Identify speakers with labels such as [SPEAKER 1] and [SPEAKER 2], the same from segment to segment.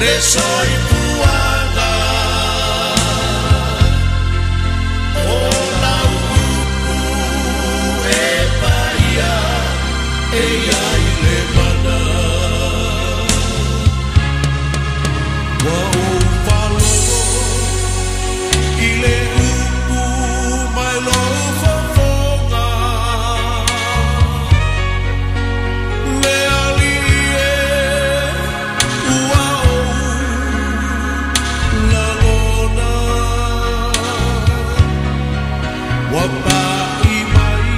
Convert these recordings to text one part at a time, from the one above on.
[SPEAKER 1] Le soifuaga O lau upu e paia e iai le mana. Ua ou faalogo i le upu mai lou fofoga, Le Alii e ua ou lagona. Ua pa'i mai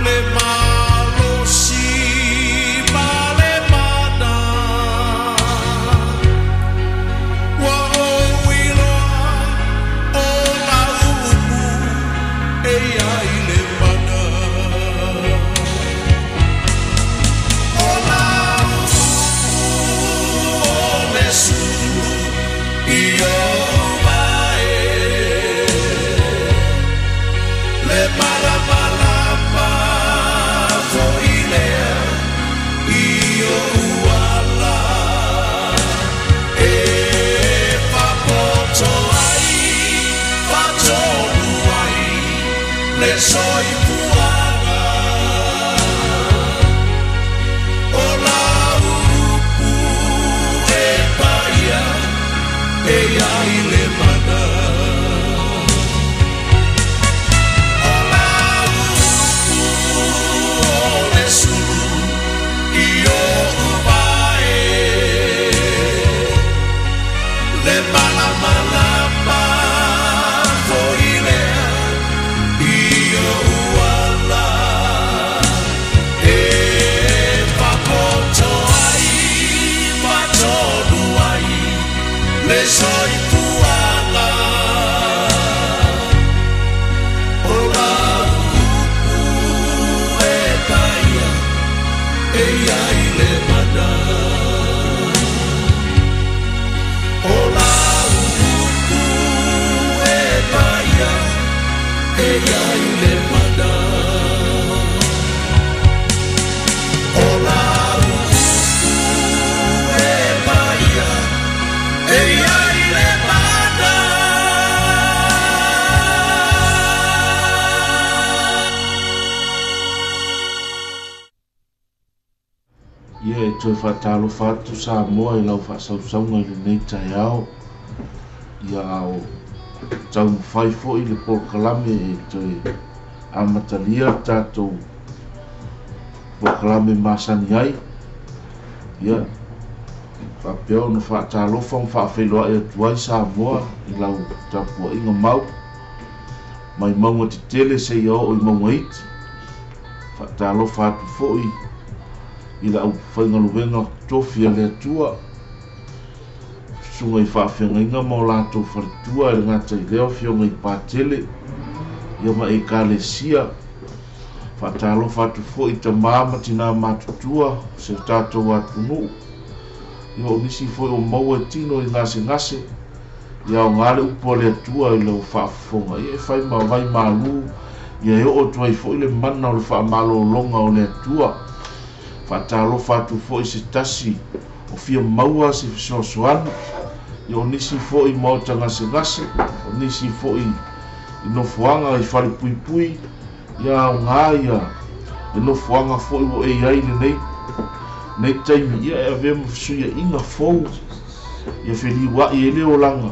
[SPEAKER 1] le malosi ma le mana. Ua ou iloa o lau upu e iai le mana. O lau upu o le sulu i ou vae, Le malamalama foi lea i ou ala. E faapoto ai, faatonu ai le soifuaga. O lau upu e paia e iai le mana. O lau upu o le sulu i ou vae, Le malamalama foi lea i ou ala. E faapoto ai, faatonu ai le soifuaga. O lau upu e paia e iai le mana. O lau upu e paia e iai le mana. O lau upu e paia e iai le mana.
[SPEAKER 2] Ia e toe faatalofa atu Samoa i lau faasausauga i lenei taeao. Ia a o taumafai foi le polokalame e toe amatalia le tatou polokalame masani ai. Ia faapea ona faatalofa ma faafeiloai atu ai Samoa i lau tapuaiga mau mai mauga tetele seia oo i mauga iti. Faatalofa atu foi i le aufaigaluega tofi a le Atua, susuga i faafeagaiga ma o latou faletua, e le gata i lea o afioga i patele ia ma ekalesia. Faatalofa atu foi i tamā ma tinā matutua o si o tatou atunuu, ia o nisi foi o maua e tino i gasegase. Ia aoga le upu a le Atua i lau faafofoga, ia e fai ma vai malū, ia e oo atu ai foi le mana o le faamalōloga o le Atua. Faatalofa atu foi i se tasi o fia maua se fesoasoani, ia o nisi foi i maota gasegase, o nisi foi i nofoaga i falepuipui, ia aoga ia le nofoaga foi ua e i ai i lenei taimi, ia e avea ma fesuiaiga fou, ia feliuai ai le olaga,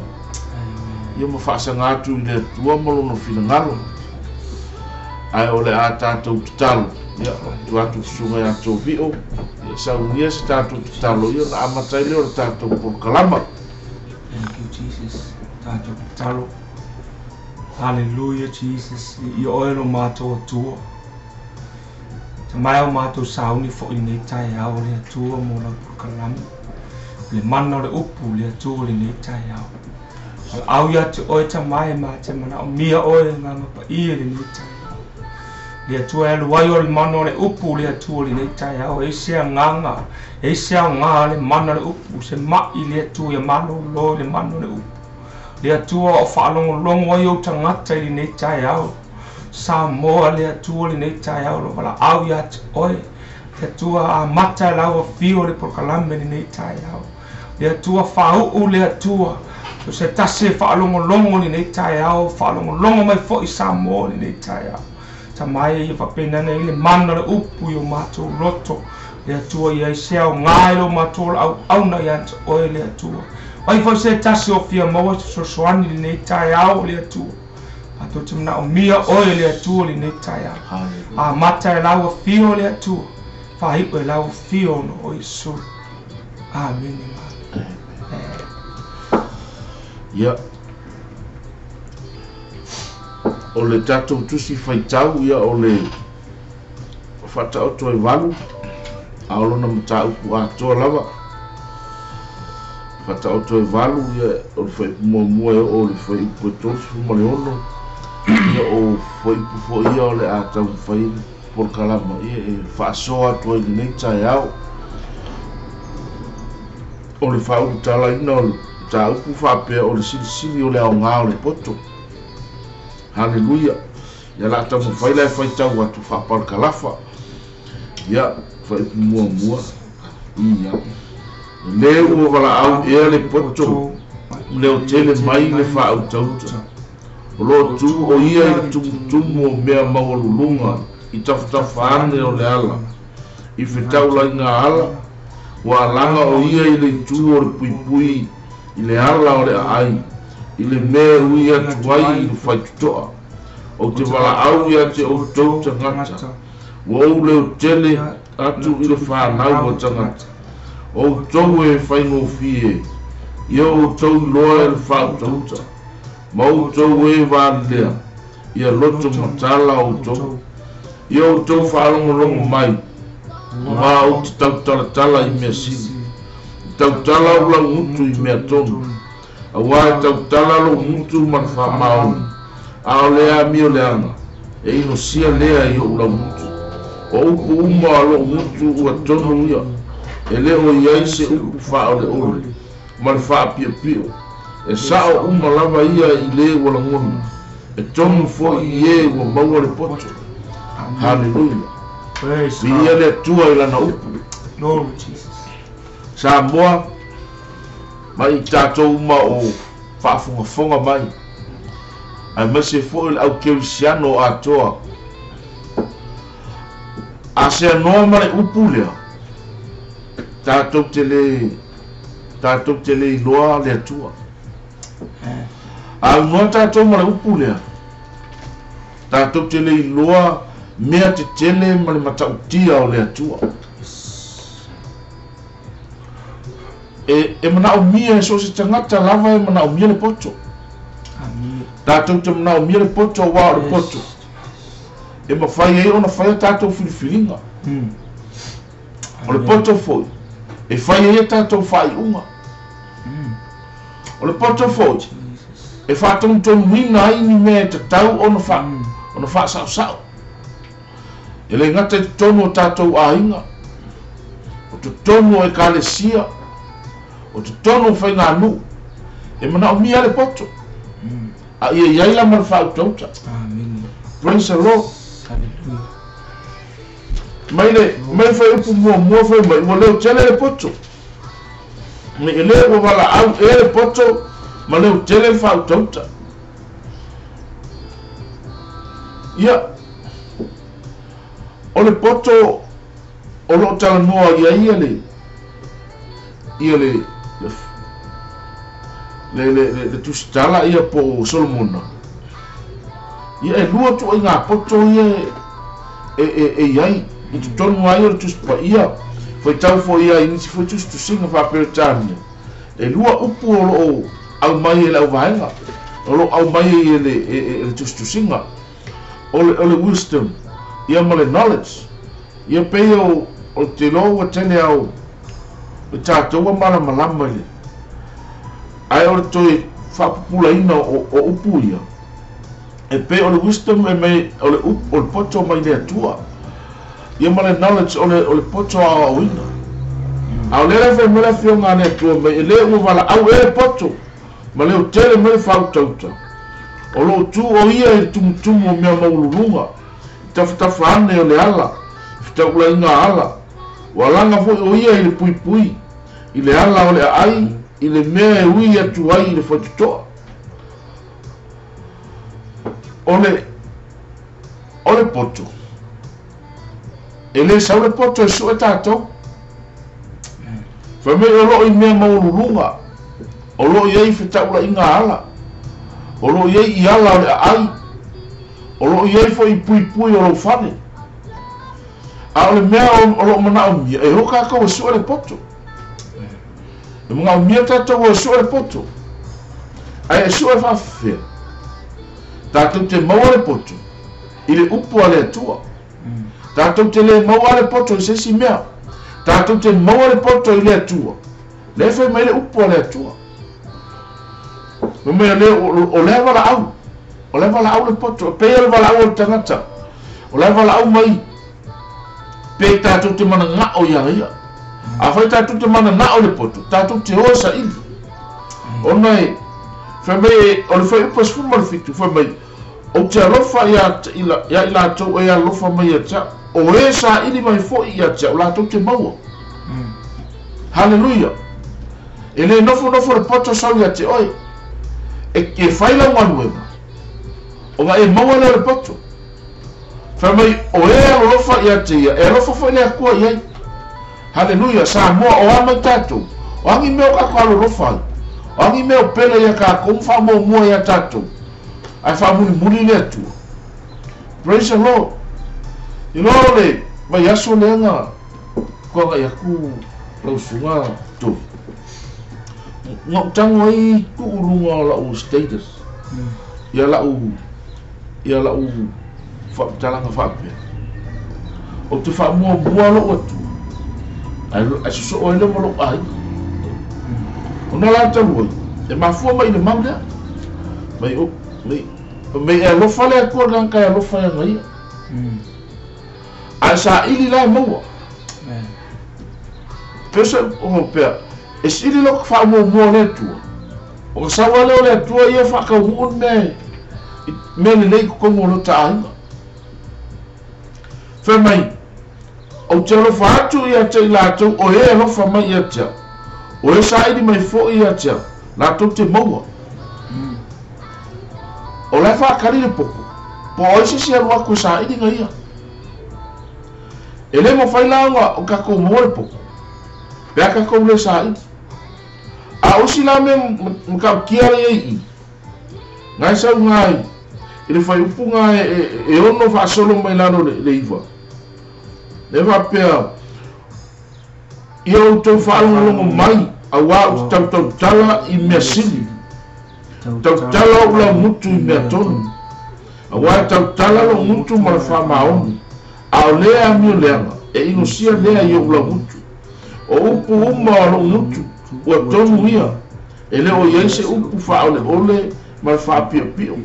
[SPEAKER 2] ia ma faasaga atu i le Atua ma lona finagalo. Ae o le a tatou tatalo, ia tuu atu susuga ia Tovio, ia saunia se tatou tatalo, ia ona amata ai lea o le tatou polokalama.
[SPEAKER 3] Thank you, Jesus. Tatou tatalo. Hallelujah, Jesus. I oe lo matou Atua. Tamae o matou sauni foi lenei taeao le Atua mo lau polokalame. Le mana o le upu le Atua lenei taeao. Valaau ia te oe tamae ma te manaomia oe Agaga Paia lenei taeao. Le Atua e alu ai o le mana o le upu le Atua lenei taeao. E i se agaga, e i se aoga le mana o le upu, se mai le Atua ia malōlō i le mana o le upu. Le Atua o faalogologo ai ou tagata i lenei taeao. Samoa le Atua lenei taeao lo valaau ia te oe. Le Atua amata e lau afio le polokalame lenei taeao. Le Atua fāu'u le Atua o se tasi e faalogologo lenei taeao faalogologo mai fo'i Samoa lenei taeao tamae ia faapenana i le mana o le upu i o matou loto le Atua ia i se aogā i lo matou auauna ia te oe le Atua ai foi se tasi o fia maua se fesoasoani lenei taeao le Atua matou te manaomia oe le Atua lenei taeao amata e lau afio le Atua faai'u e lau afio ona o Iesu. Amene.
[SPEAKER 2] Ia o le tatou tusi faitau ia o le faataoto e 8 a o lona mataupu atoa lava faataoto e 8 ia o le fuaiupu muamua e oo i le fuaiupu e 36 ia o fuaiupu foi ia o le a taumafai polokalama ia e faasoa atu ai lenei taeao o le faaulutalaina o le mataupu faapea o le silisili o le aogā o le poto. Haleluia. Ia la taumafai la e faitau atu faapalakalafa. Ia fuaiupu muamua ia le ua valaau ea le poto leotele mai le faautauta o loo tu o ia i le tumutumu o mea maualuluga i tafatafa ane o le ala i fetaulaiga ala ua alaga o ia i le itu o le puipui i le ala o le aai i le mea ui atu ai i le faitotoa ou te valaau ia te outou tagata ua ou leotele atu i le fanau o tagata outou e faigofie ia outou iloa e le faautauta ma outou e valelea ia loto matala outou ia outou faalogologo mai ma ou te tautalatala i mea sili tautala ou laugutu i mea tonu auā e tautala lougutu ma le faamaoni a o le amio leaga e inosia lea i o'u laugutu o upu uma a lo'u gutu ua tonu ia e lē o iai se upu faaoleole ma le faapiopio e sa'o uma lava ia i lē ua lagona e tonu fo'i i e ua maua le poto. Haleluia.
[SPEAKER 3] Praise
[SPEAKER 2] Viia
[SPEAKER 3] God.
[SPEAKER 2] le Atua i lana upu.
[SPEAKER 3] Glory Jesus.
[SPEAKER 2] Samoa mai i tatou uma o faafogafoga mai aemaise foi le aukerisiano o atoa a seanoa ma le upu lea tatou te le iloa le Atua a aunoa tatou ma le upu lea tatou te le iloa mea tetele ma le matautia o le Atua e manaomia e so o se tagata lava e manaomia le poto.
[SPEAKER 3] Amen.
[SPEAKER 2] Tatou te manaomia le poto auā o le poto e mafai ai ona faia tatou filifiliga o le poto foi e fai ai a tatou faaiuga o le poto foi e faatonutonuina ai ni mea e tatau ona ona faasaosao e le gata i totonu o tatou aiga o totonu o ekalesia o totonu o faiganuu e manaomia le poto a ia iai la ma le faautauta.
[SPEAKER 3] Amen.
[SPEAKER 2] Praise the Lord.
[SPEAKER 3] Hallelujah.
[SPEAKER 2] Mai le mai fuaiupu muamua fai mai ua leotele le poto me e lē ua valaau ea le poto ma leotele le faautauta ia o le poto o loo talanoa ia ia le ia le le le le tusitala ia po o Solomona ia e lua tuuaiga poto ia e iai i totonu ai o le tusi paia faitau foi ia i nisi foi tusitusiga faaperetania e lua upu o loo aumai e le auvaega o loo aumai ai e le tusitusiga o le wisdom ia ma le knowledge ia pei o te iloa ua tele ao o tatou ua malamalama i le ae o le toe faapupulaina o upu ia e pei o le wisdom e mai o le upu o le poto mai le Atua ia ma le knowledge o le poto aoaoina a o lea fai mai le afioga a le Atua mai e lē ua valaau ea le poto ma leotele mai le faautauta o loo tu o ia i le tumutumu o mea maualuluga i tafatafa ane o le ala fetaulaiga ala ua alaga foi o ia i le puipui I le ala o le aai i le mea e ui atu ai i le faitotoa. O le poto. E le sau le poto e sue tātou. Fai mai o loo i mea maululuga. O loo i ai fetaula i ngā ala. O loo i ai i ala o le aai. O loo i ai fo i pui pui o lou fale. A o le mea o loo mana o mia, e ho kākou e sue le poto. E mga o mia tātou e sue le poto. Ai e sue whaafea. Tātou te maua le poto. I le upu a le atua. Tātou te le maua le poto i se isi mea. Tātou te maua le poto i le atua. Le whai mai le upu a le atua. Mea le o lea wala au. O lea wala au le poto. Pei o le wala au o le tangata. O lea wala au mai. Pei tātou te mana ngao ia ia. A whai tātou te mana ngao le poto. Tātou te hoa sa ili. O nei, whai mai, o le whai upas fuma le fitu, whai mai, o te alofa ia i lātou e alofa mai ia tia. O e sa ili mai foi ia tia, o lātou te maua. Hallelujah. E le nofo nofo le poto sau ia te oi. E whai lau ngaluega. O nga e maua leo le poto. Whai mai, o e alofa ia te ia, e alofa foi le akua iai. Hallelujah. Samoa o a mai tātou. O angi meo kako alolofa ai. O angi meo pele ia kākou, wha mua mua ia tātou. Ai wha muli muli le atua. Praise the Lord. I loa le vai aso leanga kua ngai aku lausunga tō. Ngau tango ai kuulunga o lau status. Ia lau whaaptalanga whaapea. O te whaamua mua lou atua. Ai soso o ele ma lou ai. O nā la talu ai. E mafua mai le mau lea. Mai o, mai e alofa lea kua ngang kai alofa ia ngai. Ai sa ili la maua. Pesa o pea. E sili loko whaamua mua le atua. O ka sawa leo le atua ia whakauun me me le lei kukongo lo ta'ainga. Whai mai, o te alofa atu ia te i lātou, o e alofa mai ia te. O e saili mai fo ia te, lātou te maua. O lai whaakari le poko, po oi sisi alu aku saili nga ia. E le mo whai laonga o kakou maua le poko, pea kakou le saili. A osi la me mkau kia le i. Ngai sau ngai, i le whai upu ngai e ono whaasolo mai lalo le iwa. Le whapea, ia o tau whaalongalongo mai, a wā o te tau tautala i mea sili. Tautala o lau mutu i mea tonu. A wā e tautala lo mutu ma le whaamaoni. A o lea amio leanga, e ingosia lea i o lau mutu. O upu uma o lau mutu, ua tonu ia, e leo iai se upu whaole ole ma le whaapiopio.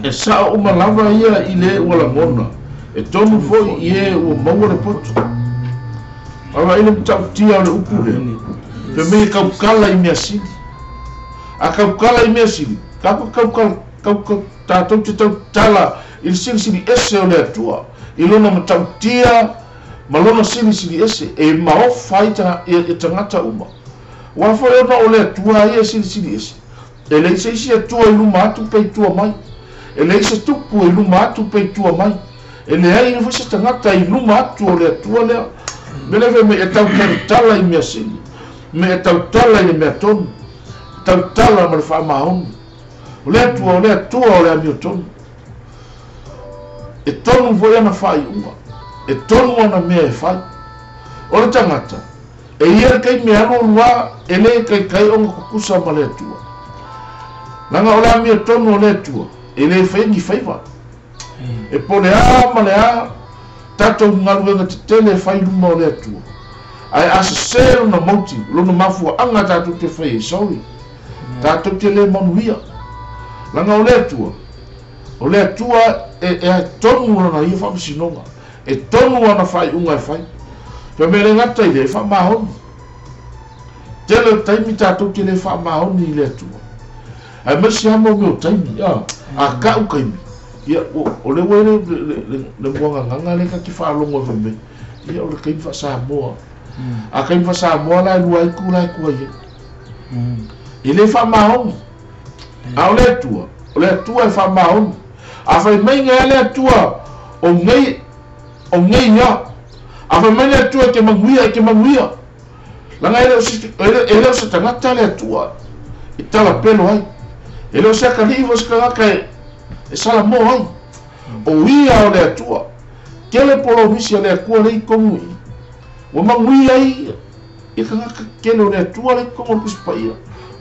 [SPEAKER 2] E sao uma lava ia i le ua langona. E tonu foi i e ua maua le poto. Awa ile mtautia o le upu lea. Fe mea kaukala i mea sili. A kaukala i mea sili. Kako kaukala, kaukala, tātou te tautala i le silisili ese o le atua. I lona mtautia ma lona silisili ese. E maofa i tangata uma. Wa foi ona o le atua ia silisili ese. E le ise isi atua i luma atu pei tua mai. E le ise tupu i luma atu pei tua mai. E le ai ni fose tangata i luma atu o le atua lea. Me le me e tautala i mea sili. Me e tautala i le mea tonu. Tautala ma le whaamaoni. O le atua, o le atua o le amio tonu. E tonu foi ana whai unga. E tonu ana mea e whai. O le tangata. E ia le kai mea alo lua e le kai kai onga kukusa ma le atua. Langa o le amio tonu o le atua. E le whai ni whaiwa. E po le a ma le a tātou ngaluenga te tele e whai luma o le atua. Ai a se se lona mauti, lona mafua anga tātou te whai e sorry. Tātou te le manuia. Langa o le atua. O le atua e a tonu lana ia whaamasinonga. E tonu ana whai unga e whai. Whai me le ngata i le e whaamahoni. Tele o taimi tātou te le whaamahoni i le atua. Ai maisi hamo meo taimi, a kau kaimi. Ia, o le ue le muanga nganga le ka ki whaalongo e me. Ia, o le kaimi wha Samoa. A kaimi faa-Samoa la e lua ai ku la e kua i ai. E lē faamaoni, a o le Atua, o le Atua e faamaoni. A fai mai gae le Atua o gei, o gei ia. A fai mai le Atua e te manuia, e te manuia. Laga e le o se tagata le Atua e talapelo ai. E le o se akalii fo se tagata e salamo ai. O ia o le Atua. Kele polomisi a le Atua le i tonu i. Ua manuia ai ia tagata kele o le Atua le i tonu o le Tusi Paia.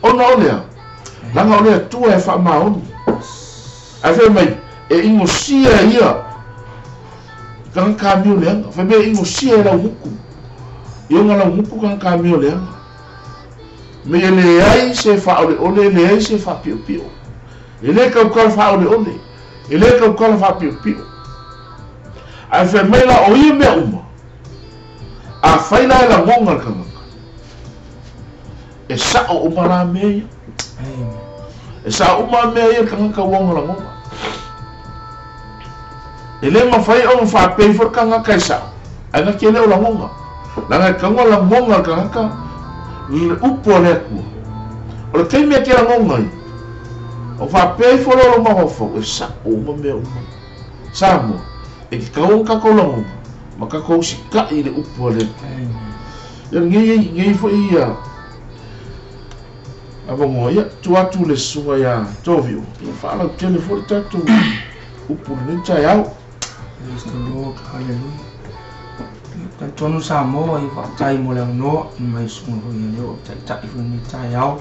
[SPEAKER 2] Ona o lea, laga o le Atua e faamaoni. Ae fai mai, e inosia ia tagata amio leaga. Fai mai e inosia e laugutu. I ona laugutu tagata amio leaga. Me e leai se faaoleole, e leai se faapiopio. E lē tautala faaoleole, e lē tautala faapiopio. Ae fai mai la o ia mea uma, a fai la e lagona le tagata, e sao uma la mea ia. E sao uma mea ia le tagata ua ona lagona. E lē mafai ona faapei foi le tagata e sao, ae na te lē o lagona. Laga e taua lagona le tagata le upu a le Atua. O le taimi e te lagona ai, o faapea ifo lea o lou mafaufau, e sao uma mea uma. Samoa, e te taua ona tatou lagona, ma tatou usita'i i le upu a le Atua. Ia lenei nei foi ia avanoa, ia tuu atu le susuga iā Tovio, ia faalautele foi le tatou upu i lenei taeao.
[SPEAKER 3] Praise the Lord, hallelujah. Talitonu Samoa i faafetai mo le avanoa mai susuga foi ia lea o taitai foi lenei taeao.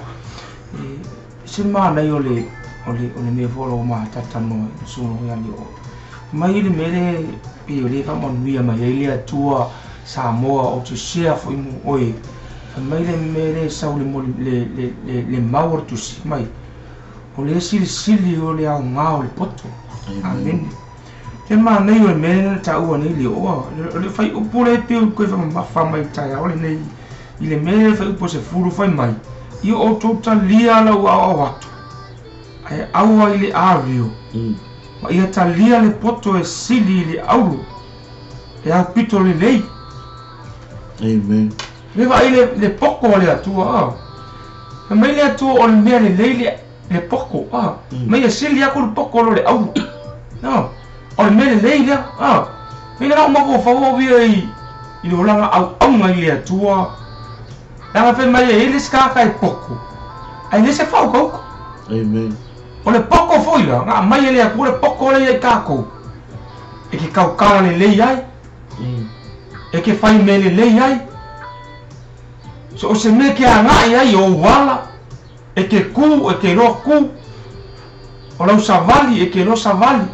[SPEAKER 3] E ese le manaia o le o le o le mea foi o lo o matalatalanoa i le susuga foi ia Leo. Mai le mea lea pei o lea e faamanuia mai ai le Atua Samoa ou te share foi mo oe. Fai mai le mea lea e sau le moli le le le le mau o le tusi mai. O le silisili o le aoga o le poto. Amene. Te manaia o le mea lea na taua nei le oa. O le fuaiupu lea e pei o toe faamamafa mai i le taeao lenei i le mea lea le fuaiupu o 10 fai mai, ia outou talia lau aoao atu, ae aua i le avio, ma ia talia le poto e sili i le auro, e aupito lelei.
[SPEAKER 2] Amen.
[SPEAKER 3] Le vaai le poko o le Atua, a. Fai mai le Atua o le mea lelei le poko, a. Mai e sili atu le poko lo le auro. No. O le mea lelei lea, a. Mai na o mafaufau au ia i le olaga auauna i le Atua. Leaga fai mai e i ai le isi tagata e poko, ae le se faaukauka.
[SPEAKER 2] Amen.
[SPEAKER 3] O le poko foi la, na aumai e le Atua le poko lea ia i tatou, e ke tautala lelei ai, e ke fai mea lelei ai. So o se mea ke agai ai o ou ala, e ke ku, e ke iloa ku. O lau savali, e ke iloa savali.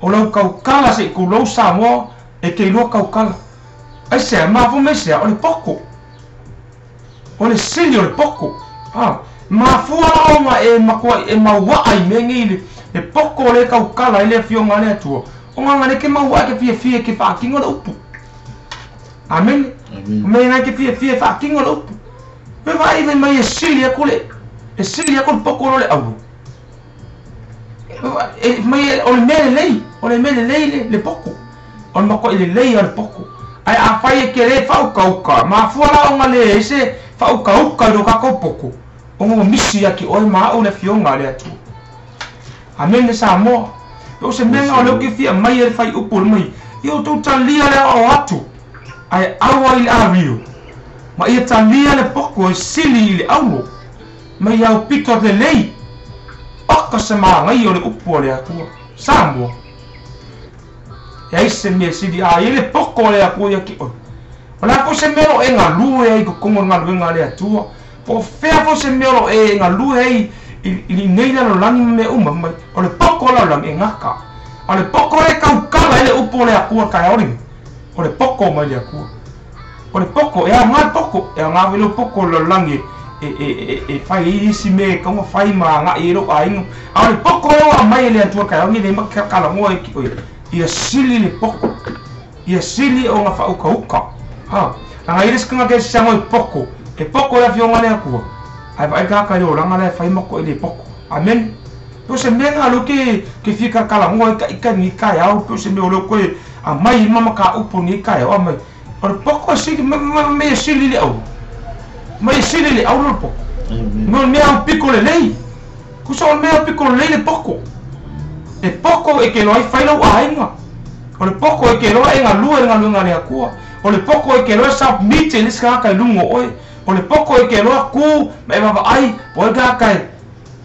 [SPEAKER 3] O lau tautala se i kulou Samoa, e ke iloa tautala. Aisea, mafua mai sea, o le poko. O le sili o le poko. A, mafua la ona e matua e mauaa i mea nei le poko o le tautala ai le afioga a le Atua. O nganga le ke mauaa ke fiafia ke faatino le upu. Amene.
[SPEAKER 2] Amen.
[SPEAKER 3] O mea ngai ke fiafia e faatino le upu. Pe vaai fai mai e sili atu le, e sili atu le poko lo le auro. E mai o le mea lelei, o le mea lelei le poko. O le matua lelei o le poko. Ae afai e ke le faaukauka, mafua la ona le ai se faaukauka i lo tatou poko, ona ua misi ia te oe ma a'u le afioga a le Atua. Amene Samoa. E o se mea lena o lea ou te fia mai ai le fuaiupu le mai, ia outou talia le aoao atu, ae aua i le avio, ma ia talia le poko e sili i le auro, ma ia aupito lelei, oka se manaia o le upu a le Atua. Samoa. E ai se mea sili a i ai le poko o le Atua ia te oe. O le a foi se mea o lo o e galue ai i totonu o le galuega a le Atua, po o fea foi se mea o lo o e galue ai i lenei lalolagi ma mea uma mai, o le poko o le lalolagi e gata. A o le poko lea e tautala ai le upu o le Atua i le taeao lenei, o le poko mai le Atua. O le poko, e aoga le poko, e aoga foi lou poko o le lalolagi e fai ai isi mea e tatau ona fai ma agai ai lou aiga. A o le poko lea ua aumai e le Atua i le taeao lenei, lea ma talanoa ai ki oe, ia sili le poko, ia sili ona faaukauka. Ha, laga i ai le isi tagata e sago i poko, e poko le afioga a le Atua, ae vaai le tagata i le olaga la e fai ma koe i le poko. Amene. Pe o se mea lena o lea ou te fia talatalanoa ai ita i lenei taeao, pe o se mea o lea ou toe aumai ai ma mataupu i lenei taeao, aumai. O le poko e sili ma e sili le au. Ma e sili le au le poko.
[SPEAKER 2] Amen.
[SPEAKER 3] Mo mea au piko lelei. Kusa o le mea au piko lelei le poko. E poko e ke loa i whailau āinga. O le poko e ke loa e ngā lua e ngā lua le akua. O le poko e ke loa submit e lisi kaka i lungo oe. O le poko e ke loa ku ma e wawa ai po e kaka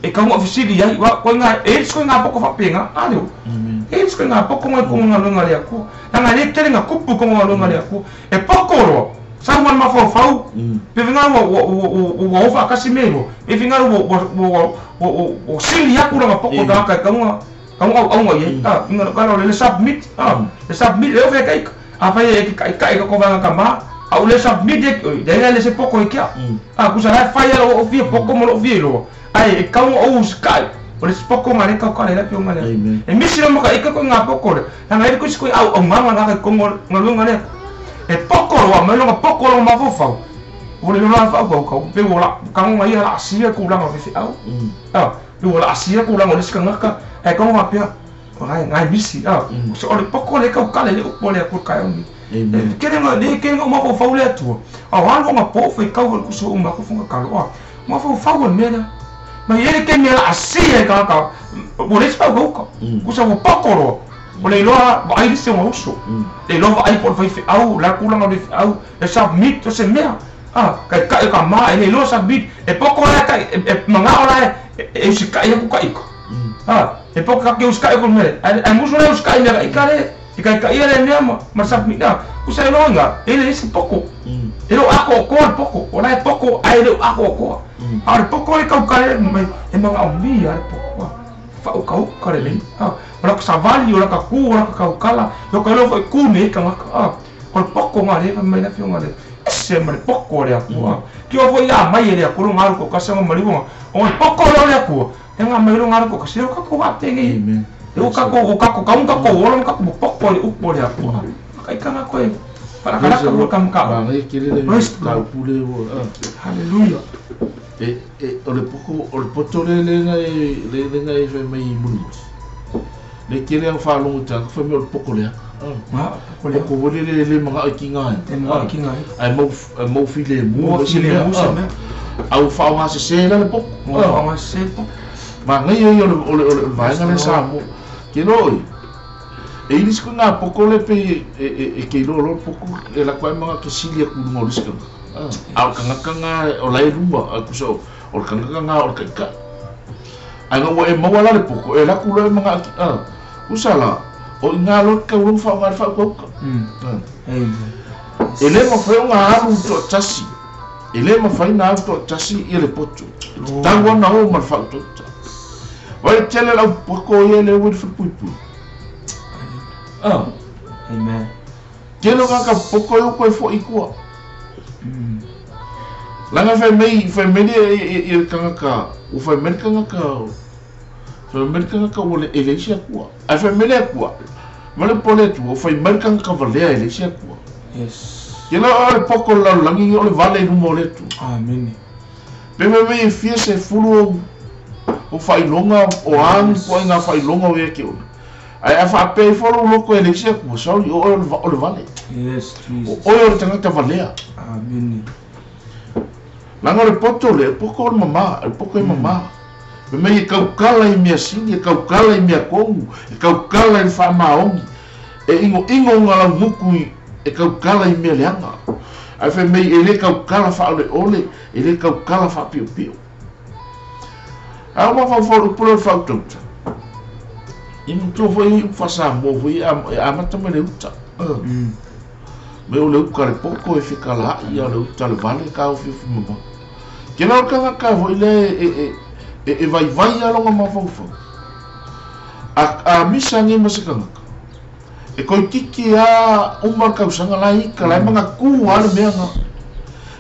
[SPEAKER 3] e kaunga ofisili ai. Wa koe ngā e lisi koe ngā poko whapenga. A leo.
[SPEAKER 2] Amen.
[SPEAKER 3] E lisi koe ngā poko ngai kongo ngā lua le akua. Nanga le tele ngā kupu kongo ngā lua le akua. E poko roa. Sa wan mawhau. Pe vinga ua ofa akasi me roa. Pe vinga ua sili aku ranga poko kaka e kaunga kaunga au aunga i. Ah, inga ka le submit. Ah, le submit le ofe kai. A fai e kai kai ko vanga ka ma. A le submit e le le se poko e kia. Ah, kusa la fai ala o fia poko mo lo fia lo. Ai e kaunga o sky. O le poko ngare ka ka le la pio ngare.
[SPEAKER 2] Amen.
[SPEAKER 3] E misi lo maka ika ko ngā poko le. Nanga e kusi ko au au nganga ngaka ko ngā ngare. E poko roa, mai longa poko roa mawhawhau. O le lola whau kau kau, pe wala, kango ngai ala asia ku langa whiwhi au. Ah, pe wala asia ku langa o lisi kangaka, e kango ngā pia, o ngai, ngai misi, ah. So o le poko le kau kale le upo le aku kai au ni.
[SPEAKER 2] Amen.
[SPEAKER 3] Kere ngā, le kere ngā mawhawhau le atua. A wālu ngā pōwha i kau kusu o mako whanga kalo, ah. Mawhawhau o mea. Mai ele ke mea asia e kaka, o le sipau kau kau. Kusa o poko roa. O le iloa vaai le se o uso. Le iloa vaai po o le faifeau, la kulaga o le feau, le submit o se mea. Ah, kai kai ka ma e le iloa submit, e poko la kai e mangao la e usikai aku ka iko. Ah, e poko ka ke usikai aku mea. Ai musu le usikai mea ka ika le, i kai kai le mea ma submit na. Kusa iloa nga, e le isi poko. E lo ako o koa le poko, o la e poko ai le ako o koa. A le poko le kau kale mai e mangao mia le poko. Whau kau kare lei. Ah, o la ka savali, o la ka ku, o la ka kaukala, o ka lofa i ku nei ka ngaka. Ah, o le poko ngā le, mai la whio ngā le. Ese ma le poko le akua. Ki o foi a mai e le akua, ngā ruko kasa ngā mariwanga. O le poko le akua. E ngā mai ngā ruko kasa, o kako ngā tēnei.
[SPEAKER 2] Amen.
[SPEAKER 3] E o kako, o kako, kaunga ko, o la kako poko le upo le akua. Kai ka ngā koe. Parakaraka ua kamka.
[SPEAKER 2] Ngā ngai kere le tau pule o.
[SPEAKER 3] Hallelujah.
[SPEAKER 2] E o le poko, o le poto le le ngai e whai mai i mulimuli. Le kere au whaalongo tāka, whai mai o le poko lea.
[SPEAKER 3] Ma, poko lea.
[SPEAKER 2] Poko wole le le manga ai ki ngai.
[SPEAKER 3] E manga ai ki ngai.
[SPEAKER 2] Ai mau file mu.
[SPEAKER 3] Mau file mu se mea.
[SPEAKER 2] Au whaonga se se la le poko.
[SPEAKER 3] Mau whaonga se se le poko.
[SPEAKER 2] Ma ngai ai o le vaenga le sa mo. Ke loi. E ilis ko ngā poko le pe e ke ilo lo poko e la koe manga ke sili aku lunga o lisikanga. A o kangaka ngā o lai luma, a kusa o le kangaka ngā o le kaikai. Ai ngā ua e maua la le poko, e laku loe manga aki, usa la, o i ngā loe kau long whao ngā le whao kauka. E le mawhai o ngā aru toa tasi, e le mawhai ngā aru toa tasi i le poto. Tau ana o ma le whao tauta. Vai tele lau poko i e le ue le whapui.
[SPEAKER 3] Amen.
[SPEAKER 2] Kelo ngā ka poko e o koe fo i kua. Langa whai mei e le kangaka, o whai mei kangaka, whai mei kangaka o le eleisi akua. Ai whai mei akua, ma le pole tu, o whai mei kangaka valea eleisi akua.
[SPEAKER 3] Yes.
[SPEAKER 2] Ke la o le poko lau langi o le vale i rumo o le tu.
[SPEAKER 3] Amen.
[SPEAKER 2] Pe whai mei e fia se fulu o whailonga, o angu po ai ngā whailonga o ea ke ole. Ai a whaapei folo loko eleisi akua, sauri o o le vale.
[SPEAKER 3] Yes, Jesus.
[SPEAKER 2] O oe o le tangata valea.
[SPEAKER 3] Amen.
[SPEAKER 2] Langa le poto le, poko o le mama, le poko e mama. Me mei e kaukala i mea sini, e kaukala i mea kongu, e kaukala i whaamaongi. E ingo ingo ngā lau muku i, e kaukala i mea leanga. Ai whai mei e le kaukala whaole ole, e le kaukala whaapio pio. Au ma whawhau upule o whautauta. I mutua foi i upwasa mō foi e amata me le uta. Me o le uka le poko e whikala i a le uta le vale ka o whiwhi mama. Ke lau kanga ka foi le e vai vai a longa mawhauwhau. A misa ngi ma se kangaka. E koi tiki a umar kausanga lai ika lai manga ku a le mea ngā.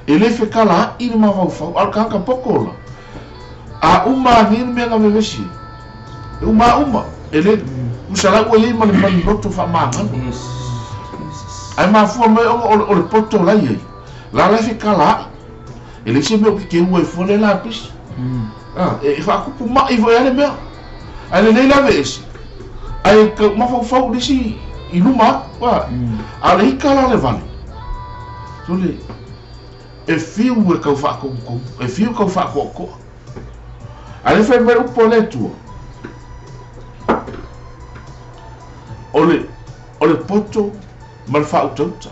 [SPEAKER 2] E le whikala i le mawhauwhau a le kanga poko la. A uma ngi le mea ngā vevesi. E uma uma. E le usala ua iei ma le mani loto wha maangano.
[SPEAKER 3] Yes.
[SPEAKER 2] Ai mafua mai o le poto lai ai. La lai whikala ai. E le se mea o ke ke ua e fua le la pisi. E whaakupu mai fo e ale mea. Ai le nei lawe esi. Ai ka mawhauwhau lisi i luma aku. A le hika la le vale. Sole e fiu e kau whaakongo, e fiu kau whaakoakoa. A le whai mai upo le tua. O le poto ma le whautauta.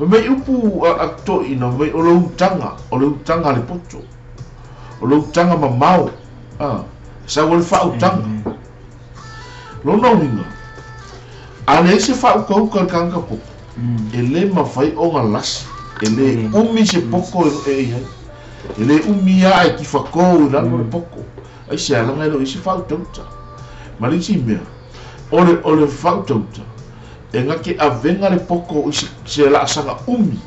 [SPEAKER 2] Mai upu a toina, mai o le utanga le poto. O le utanga mamao. Sa o le whautanga. Lona uinga, a le ese whaukauka le kanga poko. E le mawhai o ngā lasi. E le umi se poko e iai. E le umi a e ki whakō i lalo le poko. Ai se alanga e lo isi whautauta. Ma le isi mea, o le whautauta, e ngake avenga le poko i se laasanga umi.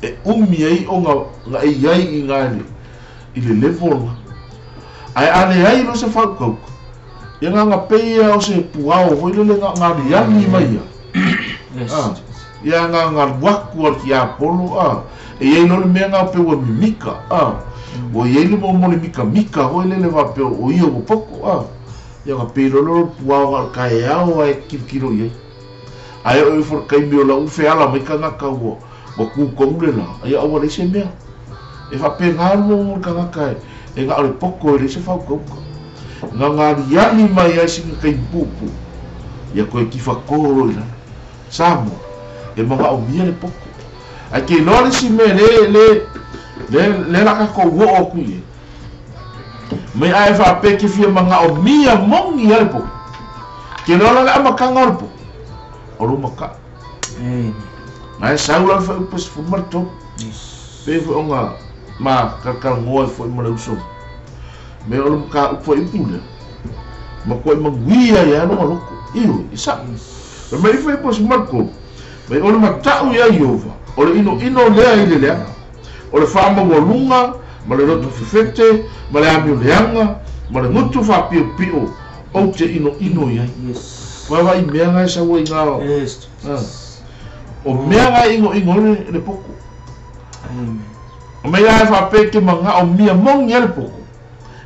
[SPEAKER 2] E umi ai o ngā e iai i ngā i le level nga. Ai ale ai lo se whaukauka. Ia ngā ngā peia o se puao hoi lele ngā riangi mai ia. Ia ngā ngā waku al ki Apollo. E iai lo le mea ngā peua mimika. O iai le mo le mika mika hoi lele wā peo o ia o poko. Ia ngā pei lo puao ngā kai ao ai kirikiro iai. Ai o e kai meo la uwhe ala mai kangaka ua kūkongu le la. Ai awa le se mea. E whape ngā mo kangaka e ngā ole poko e le se whaukauka. Ngā ngā riani mai ai singa kai pupu. Ia koe ki whakoro i la. Samoa. E mga o mia le poko. Ai ke loa le si mea le laka ko uo o kui e. Mai ai whape ke fia mga o mia mongi a le poko. Ke loa le amakanga o le poko. O lo maka. Ngai saula le whai upas fumarto. Pe fwe onga ma kakal ngoa fwe mo le uso. Me o lo maka upwa ipu lea. Ma koe manguia ia longa loko. Iyo, isa. Mai fwe upas fumarto. Mai o le matau ia Iova. O le ino ino lea i le leanga. O le whaama walunga, ma le roto fefete, ma le amio leanga, ma le ngutu whapio pio, o te ino ino iai. Wawa i mea ngai sawa i ngā. O mea ngai ingo ingo le poko. O mea ngai whapeke ma ngā o mia mongi a le poko.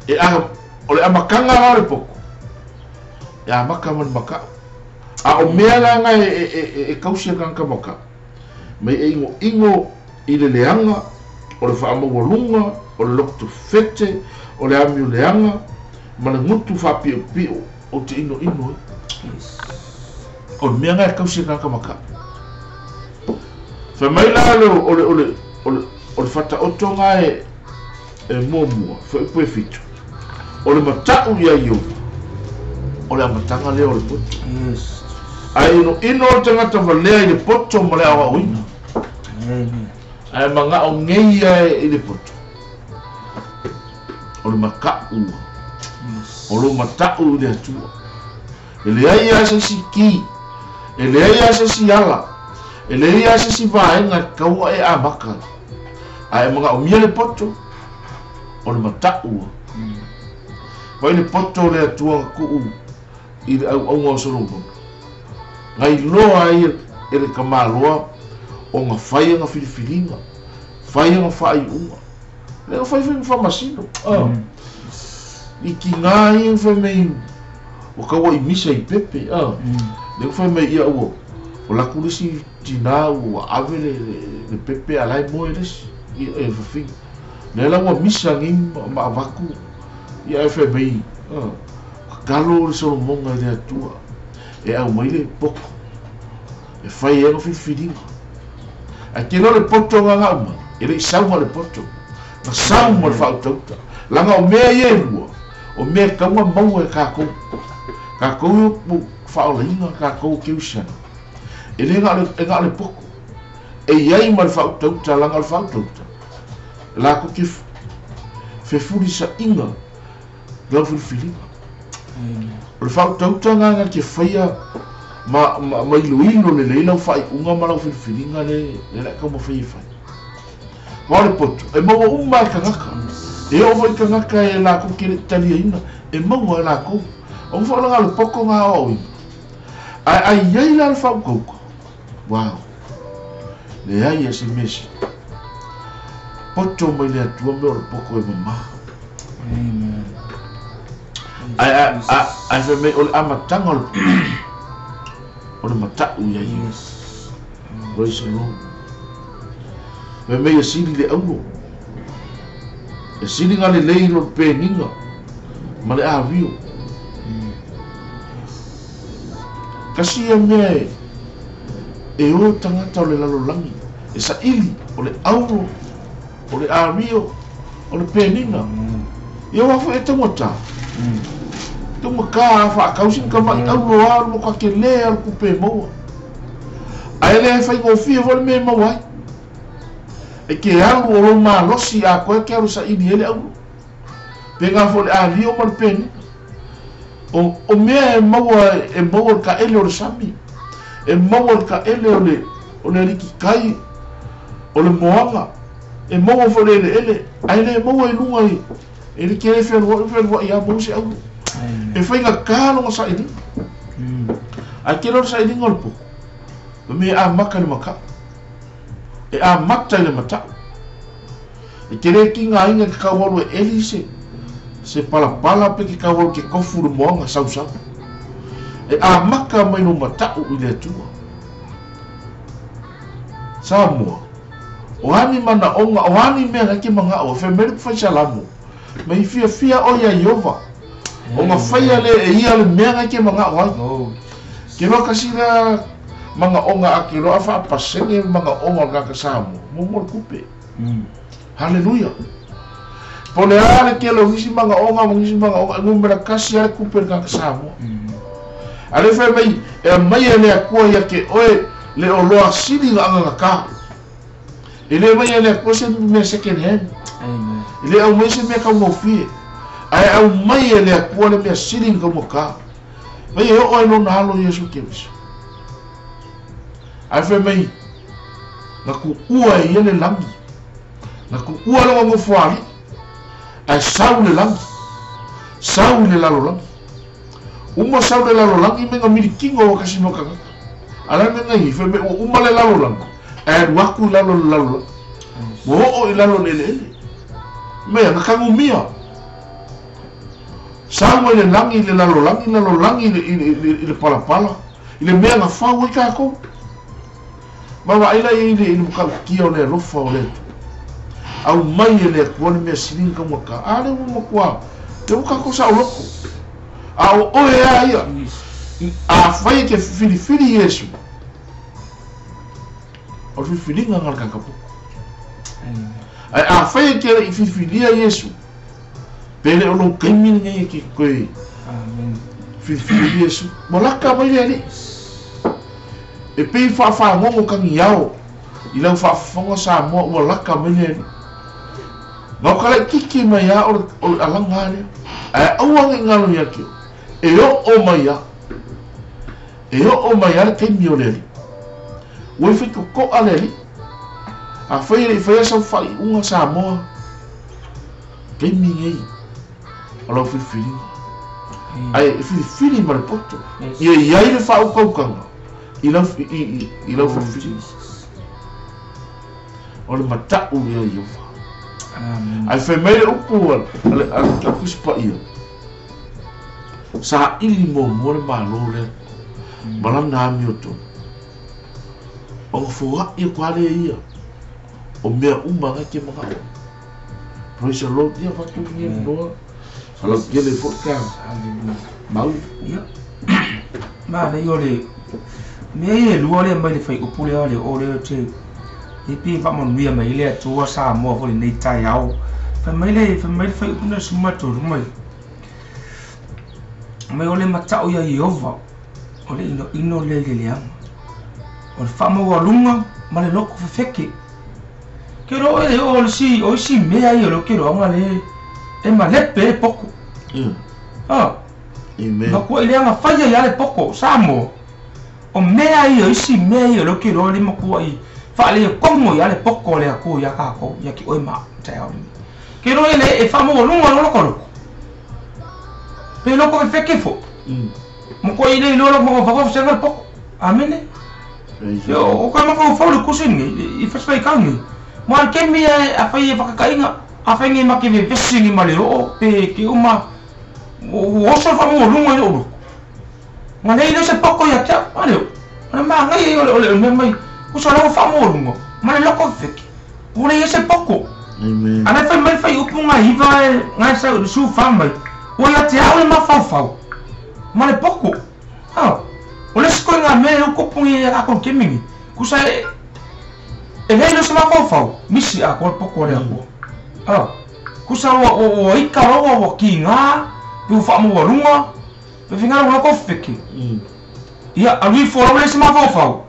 [SPEAKER 2] E aha, o le amakanga rao le poko. E amaka ma le makao. A o mea ngai e kausia kanga makao. Mai e ingo ingo i le leanga, o le whaamawalunga, o le lokutu fete, o le amio leanga, ma le ngutu whapio pio, o te ino ino e. O le mea ngai kausia kanga makao. Whai mai la le o le whataoto ngai e mua mua, whai upu e whitu. O le matau ia Iova, o le amatanga lea o le poto. Ai ino ino o tangata walea i le poto ma le awa oina. Ai manga o ngei ai i le poto. O le makau ua. O le matau i le atua. E le ai a se si ki. E le ai a se si ala. E le ai a se si vaenga kaua e amaka. Ai manga o mia le poto. O le matau ua. Vai le poto le atua kuu i le au aunga o Solomon. Ngai loa ai e le kamaloa o ngā whai ngā whiriwhiringa, whai ngā whaiunga. Le ngā whai whai whamasino. I ki ngā ia whai mei o kaua i misa i pepe. Le ngā whai mei ia ua o laku lesi tina ua ave le pepe a lai moe lesi i e whawhinga. Le la ua misa ngi ma avaku ia e whai mei kakalo le Solomonga i le atua. E au mai le poko. E whai e ngā whiriwhiringa. Ai ke le poto ngā ngā uma. E le i sauma le poto. Ngā sauma le whautauta. Langa o mea i e rua. O mea kaua maua e kākou. Kākou e whaolahinga, kākou ke usana. E le ngā le poko. E iai ma le whautauta, langa le whautauta. La ko ke whefurisa inga lau whiriwhiringa. O le whautauta ngā ngā ke whaia ma ilo ilo le leila whai unga ma lau whiriwhiringa le laka ma whai whai. Wā le poto, e maua uma e kangaka. E o whai kangaka e lākou ke le talia ina, e maua e lākou. O whaolanga le poko ngā o ina. Ai ai iai la le whaukauka. Wow. Le ai e se mesi. Poto mai le atua me o le poko e mamaha.
[SPEAKER 3] Amen.
[SPEAKER 2] Ai ai ai me o le amatanga o le o le matau ia ia. Praise the Lord. Fai mai e sili le aulo. E sili ga lelei lo le peniga ma le avio. Kasi ia mea e e o tagata o le lalolagi e saili o le aulo, o le avio, o le peniga. Ia ua foi e taugata. Taugata a faakausi ni kama'i aulo a o le matua kelē a le tupe e maua. Ae le faigofie foi le mea e maua ai. E ke alu o lou malosi atoa e ke alu e saili ai le aulo. Pega foi le avio ma le peniga. O mea e maua e maua i le taele o le sami, e maua i le taele o le alikikai, o le moaga, e maua foi i le eleele, ae le maua i luga i e le ke fealua'i fealua'i lava maua se aulo. E faigata lona sailiga. Ae tele o le sailiga o le poto, o mea e amata i le mata'u. E amata i le mata'u. E te lē tigaina e te tau alu e eli se se palapala pe te tau alu e te tofu i le moaga sausau. E amata mai lou mata'u i le Atua. Samoa, o a ni manaʻoga, o a ni mea na e te manaʻo ai, fai mai le Faisalamo, Mai fiafia oe iā Ieova, ona faia lea e ia le mea na e te manaʻo ai. Ke loa kasi lea manaʻoga a ke loa faapasene manaʻoga o le tagata Samoa, muamua le tupe. Haleluia! Po o le a le tele o nisi manaʻoga ma nisi manaʻoga, e numera tasi lava le tupe i le tagata Samoa. A lea fai mai, e aumai e le Atua ia te oe le oloa sili ona agagatā. E le aumaia e le Atua se mea second hand. E le aumaia se mea taugofie. Ae aumai e le Atua le mea sili ona taugata. Mai e oo ai lona Alo Iesu Keriso. Ae fai mai, na tuua e ia le lagi. Na tuua lona nofoalii, ae sau le lagi. Sau i le lalolagi. Uma sau le lalolagi me na milikino ua kasi ma tagata. A le a le mea na i ai? Fai mai ua uma le lalolagi, ae alu atu i lalo i le lalolagi. Ua oo i lalo i le eleele. Mea, na tanumia. Sau mai le lagi i le lalolagi, lalolagi i le, i le, i le palapala, i le mea na fau ai tatou. Vaavaai la i ai i le, i le matautia o le alofa o le Atua. Aumai e le Atua le mea sili ona taugata. A lea ua matua, lea ua tatou saoloto. A o oe a ia, afai e te filifili Iesu, o le filifiliga lena a le tagata poto. Ae afai e te le i filifilia Iesu, pe le o lou taimi lenei e te toe filifili ai Iesu, ua lata mai le Alii. E pei faafagogo tagiao i lau faafofoga Samoa ua lata mai le Alii. Na o ka laititi mai lava o le, o le alaga lea, ae aua ne i galo ia te oe, e oo mai lava, e oo mai lava le taimi o le Alii. Ua i faitotoa le Alii. Afai e le i faia sau faaiuga Samoa, taimi nei o lau filifiliga. Ae e filifili ma le poto, ia i ai le faautautaga i lau, i, i, i lau filifiliga. O le mata'u ia Ieova. Ae fai mai le upu a le, a le Tusi Paia, saili muamua le Malo o le Atua ma lana amiotonu, ona foa'i atu lava lea ia o mea uma na e te manaʻo ai. Praise the Lord. Ia avatu lenei avanoa falautele foi ka mau.
[SPEAKER 3] Ia. Manaia o le mea ia e lua lea mai le fuaiupu lea o le o lea te e pei e faamanuia mai ai le Atua Samoa foi i lenei taeao. Fai mai le fai mai le fuaiupu lea 13 mai. Mai o le mata'u iā Ieova o le inoino lea i le leaga. O le faamaualuga ma le loto fefeke. Ke loa e o le si o isi mea ia o le ke loaga le e malepe e poto. Ah.
[SPEAKER 2] Amen.
[SPEAKER 3] Ma kua i leaga faia ia le poto Samoa. O mea ia o isi mea ia o le ke loa le makua i whaalea kongo ia le poto o le Atua ia kākou ia ki oe ma taeao lenei. Ke loa e le e faamaualuga lo loko loko. Pe loko fefeke fo. Ma kua i le iloa loko ma whakawhaka le poto. Amene.
[SPEAKER 2] Praise the
[SPEAKER 3] Ia
[SPEAKER 2] Lord.
[SPEAKER 3] o ka mafaufau le kusi nei, i whaswhai kau nei. Mo a kemi a a whai e whakakainga, a whai ngai make vevesi ngai ma le oo, pe ke uma, o oso le whamaualuga i le loko. Nga le ile se poko ia te au, a leo. O le maangai ai o le o le mea mai, uso lau whamaualuga, ma le loko fefeke. Ua leai se poko.
[SPEAKER 2] Amen.
[SPEAKER 3] A la e fai mai le fuaiupu 9 e ga e 14 mai, ua ia te au le mafaufau ma le poko. A o le isi koiga mea lea ua tupu nei ia tatou i le taimi lenei, tusa e e leai loa se mafaufau, misi atoa le poko a le Atua. A tusa ua ua ita loa ua kiga pe ua faamaualuga pe finagalo ua loko fefeke. Ia alu ifo loa ua leai se mafaufau,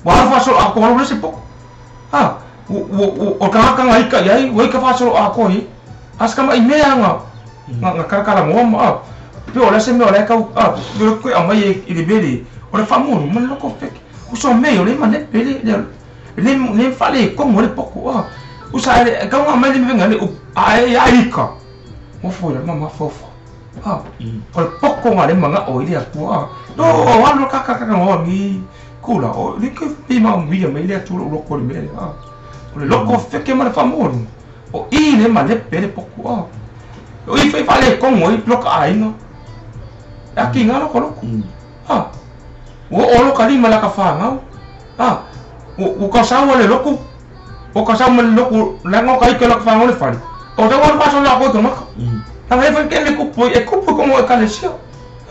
[SPEAKER 3] ua alu faasoloatoa loa ua leai se poko. A o le tagata na ita i ai ua ita faasoloatoa i ai. A o se tama'i mea na na talatalanoa ma a pe o le a se mea o la e tau a pe o le toe aumai i le mea lea o le faamuamua ma le loto fefeke. Uso mea o le malepe le le le le faaletonu ai le poto a usa e tau ona aumai le mea le upu a e ia ita nofo i lalo ma mafaufau a o le poto lena lea e manao ai le Atua a no o alu loa ta talatalanoa i lenei tulaga o le pe manuia mai le Atua i lou loto i le mea lea a o le loto fefeke ma le faamuamua o i le malepe le poto a o i foi e faaletonu ai lota aiga e atiga lota loto a ua oo lota lima i lata fanau a ua tausau le lotu ua tausau ma le lotu leaga o ta ita i lata fanau i le fale o tau alu faasolo atoa i tagata leaga e fai keme tupu e tupu i totonu o ekalesia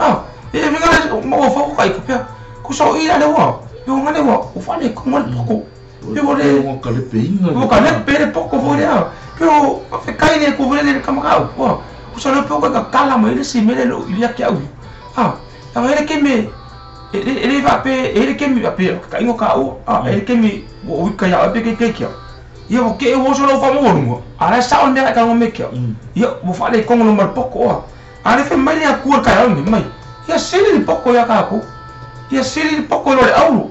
[SPEAKER 3] a e finagalo ma ua fau ka ita pea tusa o i la le ua pe ua gale ua faaletonu ai le poto pe ua le
[SPEAKER 2] Ua kalepeina
[SPEAKER 3] ua kalepe le poto foi lea pe o faafetai le Atua foi lele i le kamakau a tusa loa pe ua toe tatala mai le isi mea lea i ia te au ia a leaga e i ai le taimi e le faapea e i ai le taimi faapea taʻiga taua a e i ai le taimi ua ou ita ia oe pe keikeiki au ia ua te i ua oso lou faamaualuga a o la e sao le mea na e tago mai ia te au ia ua faaletonu loa ma le poto a a o lea e fai mai le Atua i le taeao lenei mai ia sili le poto ia tatou ia sili le poto i lo le auro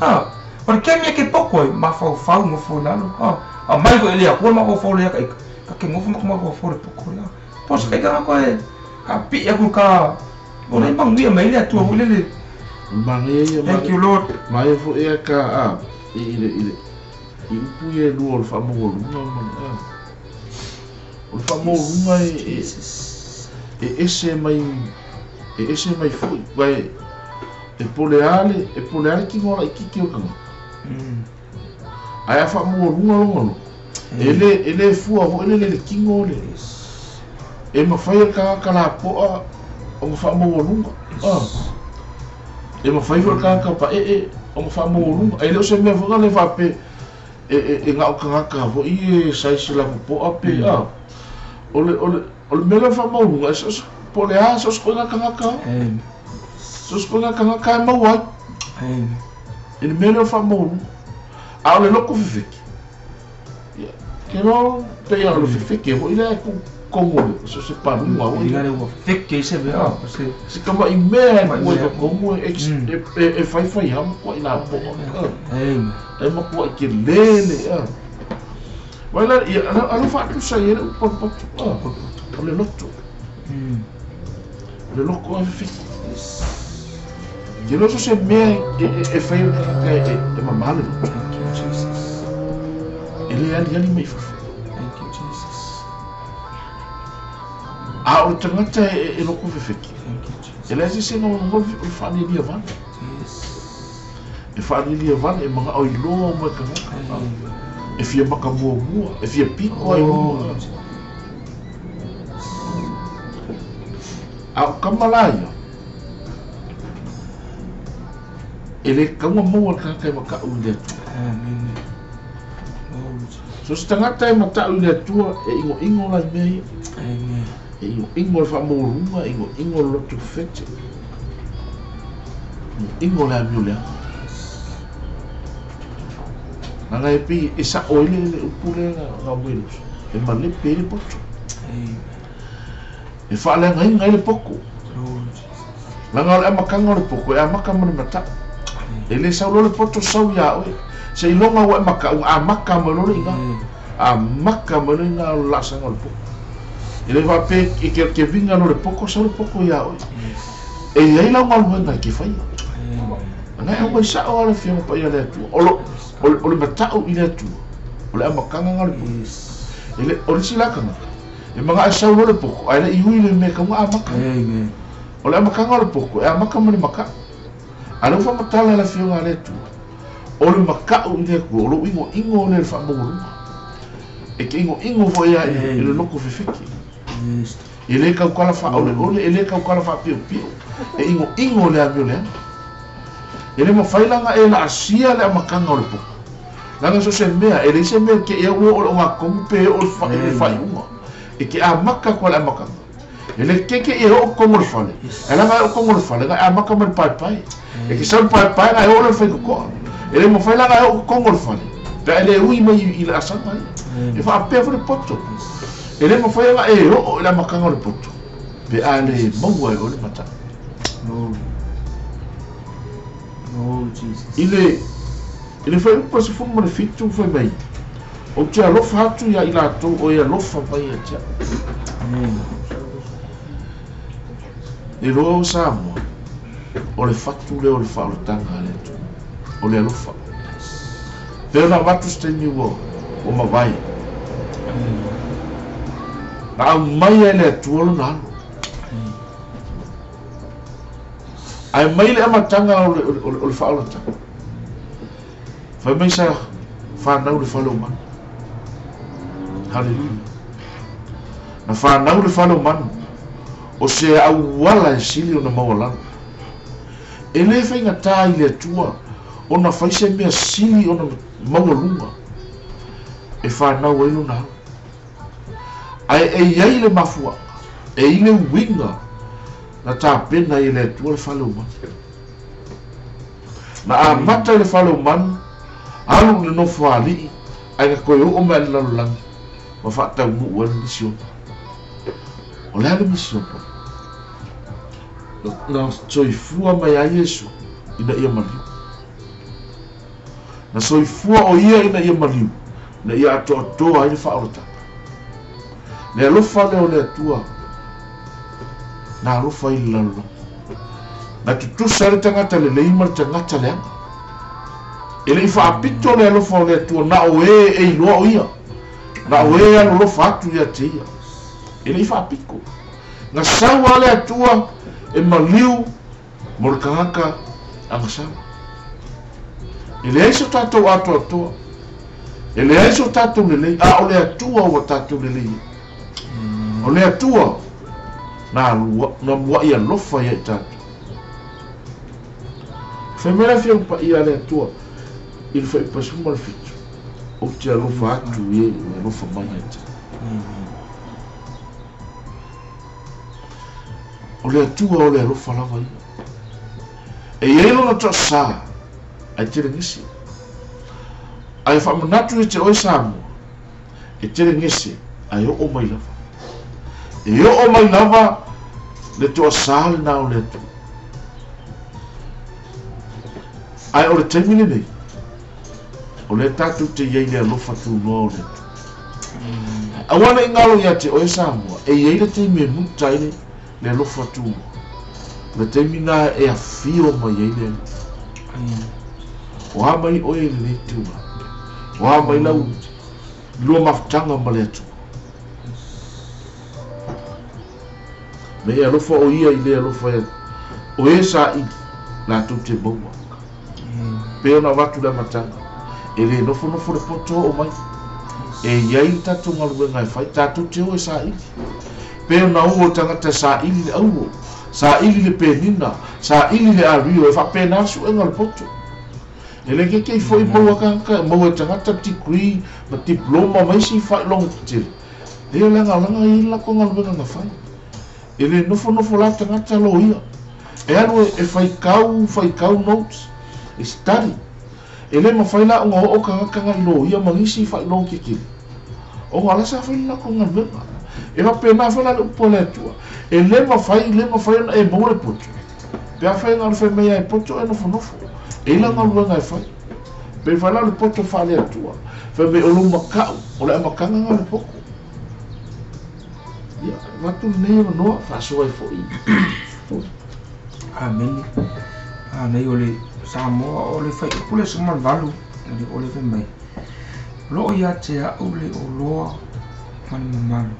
[SPEAKER 3] a o le taimi e te poto ai mafaufau nofo i lalo a aumai foi e le Atua le mafaufau lea ia ta ita ta te nofo ma mafaufau i le poto lea po o se taita na toe faapipii atu i ka o lea e manuia mai ai le Atua foi lele.
[SPEAKER 2] Manaia ia
[SPEAKER 3] Thank you Lord.
[SPEAKER 2] Manaia foi ia ka a i le i le i upu ia e lua o le faamaualuga ma le a. O le faamaualuga e e ese mai e ese mai foi vai e po o le a le e po o le a le tino laitiiti o le tagata. Ae a faamaualuga lona loto e le fua foi lele i le tino o le e mafai e le tagata lapoa ona faamaualuga. E mafai foi e le tagata paee ona faamaualuga. Ae le o se mea foi lea faapea e na o tagata foi e size lapopoa pe a. O le mea lea o le faamaualuga, e so o se po o le a, so o se koiga tagata. So o se koiga tagata e maua ai. I le mea lea o le faamaualuga. A o le loto fefeke, ia, ke loa pei o le fefeke foi lea e totonu o le so o se paluga foi.
[SPEAKER 3] Ina le ua fefeke i se mea o se
[SPEAKER 2] Se tama'i mea e tua i totonu e faifai lava matua'i lapoa.
[SPEAKER 3] Amen.
[SPEAKER 2] E matua'i tele le a. Vai la ia alo faatusa i ai le upu a le poto. O le loto. O le loto e fefeke. Ke loa so se mea e fai e le tagata e mamā le loto.
[SPEAKER 3] Thank you Jesus.
[SPEAKER 2] E le aliali mai i fafo.
[SPEAKER 3] Thank you Jesus.
[SPEAKER 2] A o le tagata e loto fefeke.
[SPEAKER 3] Thank you Jesus.
[SPEAKER 2] E leai se isi e nogonogolo o le faalialia vale.
[SPEAKER 3] Yes.
[SPEAKER 2] E faalialia vale e manao iloa uma e tagata. E fia makamuamua, e fia piko ai luma. A o kama la ia, e le taua maua le tagata e mata'u i le Atua.
[SPEAKER 3] Amen.
[SPEAKER 2] So se tagata e mata'u i le Atua, e igoigo la i mea ia.
[SPEAKER 3] Amen.
[SPEAKER 2] E igoigo le faamaualuga, e igoigo le loto fefete. E igoigo le amio leaga. Leaga e pei e sa'o ai le upu lea na aumai i le uso, e malepe ai le poto.
[SPEAKER 3] Amen.
[SPEAKER 2] E faaleagaina ai le poto. Leaga o le amataga o le poto, e amata ma le mata'u. E le sau loa le poto sau iā oe. Seiloga ua e mata'u, amata mai loa le iga. Amata mai loa iga o le laasaga o le poto. E le faapea e ke viga loa le poto, sau le poto iā oe. E i ai lau galuega e te faia. Ana e aumai sa'o lava le Afioga Paia a le Atua. O le mata'u i le Atua, o le amataga lena o le poto. E le, o le isi la tagata, e magaʻe sau loa le poto, ae le i ui i le mea e tau ona amata.
[SPEAKER 3] Amen.
[SPEAKER 2] O le amataga o le poto, e amata ma le makaʻu. A o lea ua faamatala e le Afioga a le Atua, o le makaʻu i le Atua, o lou igoigo lea i le faamaualuga. E te inoino foi ai i le loko fefeke.
[SPEAKER 3] Yes.
[SPEAKER 2] E le kaukala faaoleole, e le kaukala faapiopio. E inoino le amio leaga. E le mafai laga e laasia le amataga o le poto. Laga so se mea, e leai se mea ke ia ua o le ogatonu pe oo i le faaiuga. E te amata atu le amataga. E le keke e oo tonu o le fale. E laga e oo tonu o le fale, na e amata mai le paepae. E te sau le paepae na e oo le faitotoa. E le mafai laga e oo tonu o le fale. Pe a e le ui mai i le asaga ia. E faapea foi le poto. E le mafai ona e oo i le amataga o le poto. Pe a le maua e oe le matau.
[SPEAKER 3] Glory. Glory Jesus.
[SPEAKER 2] I le fuaiupu 17 fai mai, ou te alofa atu ia i latou o e alofa mai ia te au.
[SPEAKER 3] Amen.
[SPEAKER 2] E loa o Samoa, o le fatu lea o le faaolataga a le Atua, o le alofa. Pei ona avatu se taimi ua mavae. Na aumai ai le Atua lona alo. Ae mai le amataga o le faaolataga. Fai mai sa whanau le fale o manu. Hallelujah. Na whanau le fale o manu. O se auala e sili o na maualalo. E le faigata i le Atua o na fai se mea sili o na maualuga e whanau ai lona alo. Ae e iai le mafuaga, e i le uiga na tapena i le Atua le fale o manu. Na amata i le fale o manu, alu i le nofo a alii, ae na toe oo mai le lalolagi, ma faataunuu ai le misiona. O le a le misiona? Na soifua mai ai Iesu ina ia maliu. Na soifua o ia ina ia maliu, na ia atoatoa ai le faaolataga. Le alofa lea o le Atua, na alofa i le lalolagi. Na tutusa le tagata lelei ma le tagata leaga. E lei faapito le alofa o le Atua, na o e e iloa o ia. Na o e alolofa atu ia te ia. E lei faapito. Na sau a le Atua e maliu mo le tagata agasala. E leai so tatou atoatoa. E leai so tatou lelei. A o le Atua ua tatou lelei. O le Atua na muai alofa ia i tatou. Fai mai le afioga paia a le Atua i le fuaiupu 17. Ou te alofa atu i e ua alofa mai ia te. O le Atua o le alofa lava ia. E iai lona toasā ae tele gese. Ae faamanatu ia te oe Samoa, e tele gese ae oo mai lava. E oo mai lava le toasā lena o le Atua. Ae o le taimi lenei, o le tatou te iai le alofa tunoa o le Atua. Aua ne i galo ia te oe Samoa, e iai le taimi e muta ai le alofa tunoa. Le taimi na e afio mai ai le Alii. O a mai oe i lenei tulaga. O a mai lau lua mafutaga ma le Atua. Me e alofa o ia i le alofa ia. O e saili latou te maua. Pe ona avatu le amataga. E le nofonofo le poto oo mai. E iai le tatou galuega e fai, tatou te o e saili. Pe ona o tagata e saili le auo, saili le penina, saili le ario, e faapena le suega o le poto. E le keke i foi maua tagata, maua e tagata degree ma diploma ma isi faailoga tetele. E le lagalaga i le latou galuega na fai. E le nofonofo la tagata loia. E alu e faitau notes, e study. E le mafai la ona oo tagata ngai loia ma nisi faailoga tetele. O ngā la sa fai le latou galuega. E faapena foi la le upu a le Atua. E le mafai ona e maua le poto. Pe afai ngā le fai mai ai poto e nofonofo. E ila galuega e fai. Pe fai la le poto faale Atua. Fai mai o lou makau, o le amataga ngā le poto. Ia, vatu lenei avanoa, faasoa ai foi.
[SPEAKER 3] Amen. Nei o le Samoa o le fuaiupu le 18, o le fai mai. O loo ia te au le oloa ma le mamalu.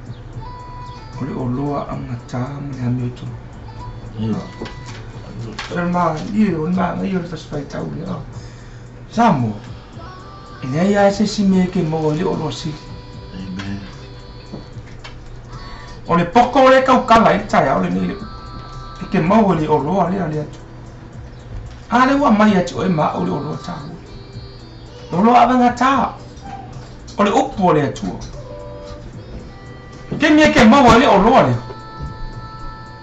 [SPEAKER 3] O le oloa agatā ma le amiotonu. Ma i o na ngai o le tasi faitau le a. Samoa, e leai a se isi mea e ke maua i le oloa sili. O le poko le kaukala i le taeao lenei le e ke maua le oloa lea le Atua. A le ua mai ia te oe ma a'u le oloa taua. Le oloa avegata. O le upu o le Atua. Ke mea e ke maua ai le oloa lea?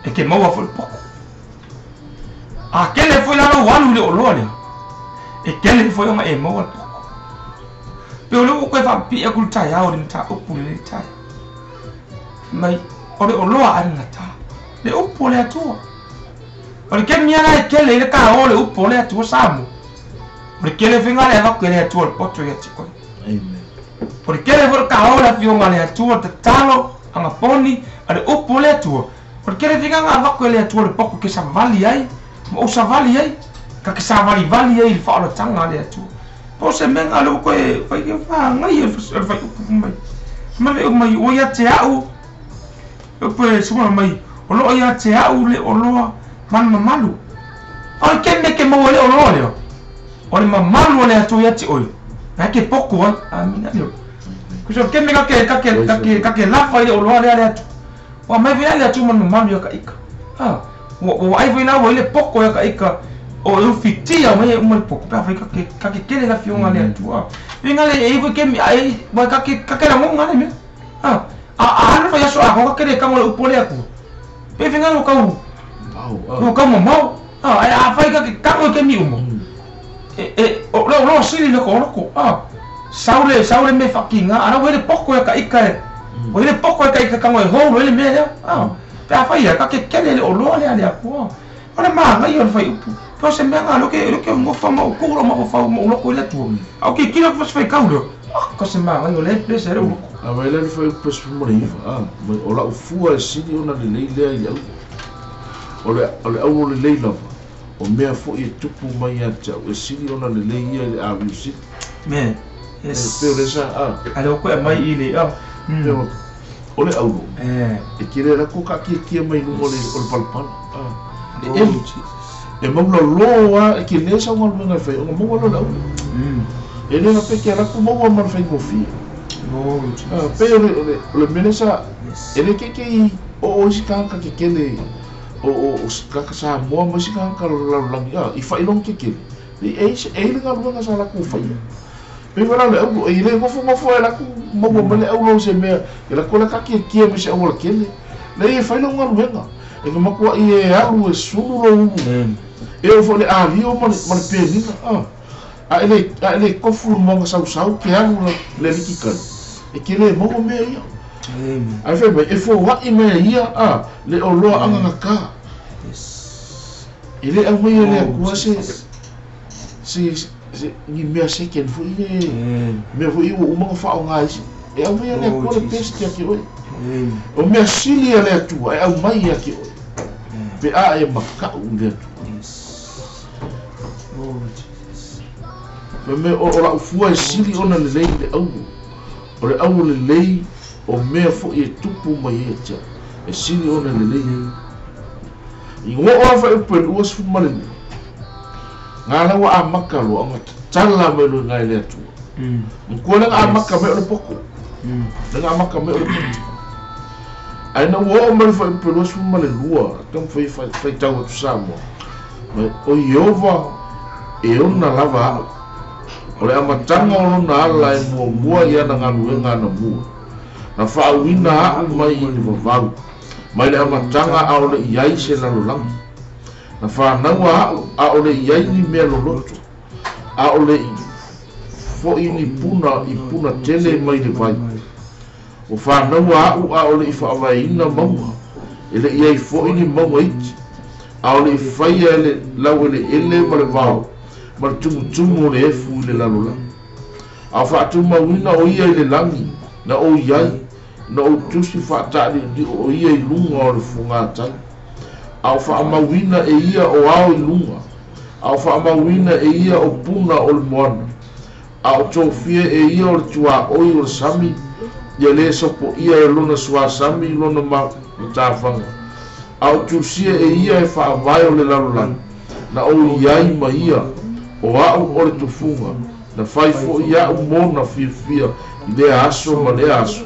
[SPEAKER 3] E ke maua foi le poko. A kele foi la lou alu i le oloa lea, e kele foi ona e maua le poko. Pe o le ua koe faapipii atu i le taeao i le mataupu lenei taeao. Mai, o le oloa avegata. Le upu o le Atua. O le kemi lava la e kele ai le kaoa o le upu o le Atua Samoa. O le kele foi lena le avatu e le Atua o le poto ia te oe.
[SPEAKER 2] Amen.
[SPEAKER 3] O le kele foi o le kaoa o le afioga a le Atua, tatalo, agaponi, a le upu o le Atua. O le kele foi lena na avatu e le Atua o le poto ke savali ai, ma ou savali ai, ka ke savalivali ai i le faaolataga a le Atua. Po o se mea lena o lea ua toe fai ke maanaia le faaiupu fai mai. Fai mai le mai, ua ia te a'u, le upu e sua mai, o lo o ia te a'u le oloa ma le mamalu. A o le kemi e ke maua ai le oloa lea, o le mamalu o le Atua ia te oe, na e ke poko ai. Amina leo. Kusa o le kemi ka ke, ka ke, ka ke, ka ke lafa i le oloa lea le Atua. Ua aumai foi la le Atua ma le mamalu ia ka ika. Ha, ua, ua vaai foi la ua i le poko ia ka ika, o e ufitia mai e uma le poko, pe afai ka ke, ka ke kele le afioga a le Atua. Uiga le e i foi kemi, a e, ua ka ke, ka ke lagona le mea. Ha, a, a alu le faiaso atoa ka kele e tago le upu a le Atua. Pe faiga lo kau, lo kau mamao. Ha, ae afai ka ke tago i kemi uma, e, e, o le oloa sili le ko loko. Ha, sau le, sau le mea whakinga, ara ua i le poko ia ka ika e, ua i le poko ia ka ika tago e hou lo i le mea lea. Ha, pe afai ia, ka ke kele le oloa lea le Atua. O le maanaia o le faaiupu. Pe o se mea lena, o lea ke gofa ma ou kuu lou mafaufau ma ou loko i le Atua. A o kikilo atu se faitau lea, ah, ka se maanaia o lea e bless ai lou loko.
[SPEAKER 2] A mai lea le faaiupu 19, a, mai o lau fua e sili ona lelei lea i le aulo. O le, o le aulo lelei lava, o mea foi e tupu mai ia te au e sili ona lelei ia i le āwiu sili.
[SPEAKER 3] Amen.
[SPEAKER 2] E,
[SPEAKER 3] Yes.
[SPEAKER 2] pe o le sa, a.
[SPEAKER 3] A lea ua toe aumai i le, ah.
[SPEAKER 2] Pe o, o le aulo,
[SPEAKER 3] Eh.
[SPEAKER 2] e te le lako kaakiakia mai luga o le, o le palapala. A. E
[SPEAKER 3] Oh,
[SPEAKER 2] eli.
[SPEAKER 3] Jesus.
[SPEAKER 2] E maulalo lava e ke lē sau galuega e fai ona maua lea o le aulo. E le faapea ke alu atu maua ma le faigofie.
[SPEAKER 3] Glory,
[SPEAKER 2] Ah,
[SPEAKER 3] Jesus.
[SPEAKER 2] pei o le, o le, o le mea lea sa
[SPEAKER 3] Yes.
[SPEAKER 2] e le keikei oo isi tagata kekele o, o, o tagata Samoa ma isi tagata lalolagi ah, i faailoga kekele. E, e, e i le galuega sa latou faia. Pei foi la o le aulo, e le gofogofo e latou maua mai le aulo o se mea, e latou le kaakiakia ma se auala kele. Leai e fai lau galuega. E ka matua'i e alu e sulu lou ulu.
[SPEAKER 3] Amen.
[SPEAKER 2] E oo foi i le ālio ma le, ma le penina. Ah. A e le, a e le kofu le moana sausau ke alu la, le aliki kai. E ke le maua mea ia.
[SPEAKER 3] Amen.
[SPEAKER 2] Ae fai mai, e foa'i mai e ia, a, le oloa agagatā.
[SPEAKER 3] Yes.
[SPEAKER 2] E le aumaia e le
[SPEAKER 3] Oh,
[SPEAKER 2] Atua se,
[SPEAKER 3] Jesus.
[SPEAKER 2] se, se, ni mea second foi le,
[SPEAKER 3] Amen.
[SPEAKER 2] mea foi ua uma ona faaaoga isi. E aumaia e le
[SPEAKER 3] Oh,
[SPEAKER 2] Atua le
[SPEAKER 3] Jesus.
[SPEAKER 2] best ia te oe.
[SPEAKER 3] Amen.
[SPEAKER 2] O mea sili a le Atua e aumai ia te oe.
[SPEAKER 3] Amen.
[SPEAKER 2] Pe a e maka'u i le Atua.
[SPEAKER 3] Yes. Glory, Jesus.
[SPEAKER 2] Fai mai o, o lau fua e sili ona lelei i le aulo. O le aulo lelei o mea foi e tupu mai ai ia te au. E sili ona lelei ai. I oo lava faaiupu e 22, ngā lau ua amaka loa ona tatala mai loa iga e le Atua. Matua le ga amaka mai o le poko. Le ga amaka mai o le poto. Ae na ua oo mai le faaiupu e 22, taumafai e faitau atu Samoa. Mai o Ieova e ona lava a'u. O le amataga o lona ala e muamua i ana galuega anamua. Na faauina a'u mai i le vavau. Mai le amataga a'ole i ai se lalolagi. Na fanaua a'u a'ole i ai ni mea loloto. A'ole i fo'i ni puna i puna tele mai le vai. Ua fanaua a'u a'ole i faavaeina mauga. E le'i ai fo'i ni mauga iti. A'ole i faia e le laueleele ma le vao. Ma le tumutumu o le efu i le lalolagi. A o faatumauina o ia i le lagi, na ou i ai, na ou tusi faataali'ili'o o ia i luga o le fugatai. A o faamauina e ia o ao i luga, a o faamauina e ia o puna o le moana. A o tofia e ia o le tuaoi o le sami, ia lē sopo'ia e lona suasami i lona matafaga. A o tusia e ia e faavae o le lalolagi, na ou i ai ma ia, o a'u o le tufuga, na fai fo'i a'u mona fiafia i lea aso ma lea aso.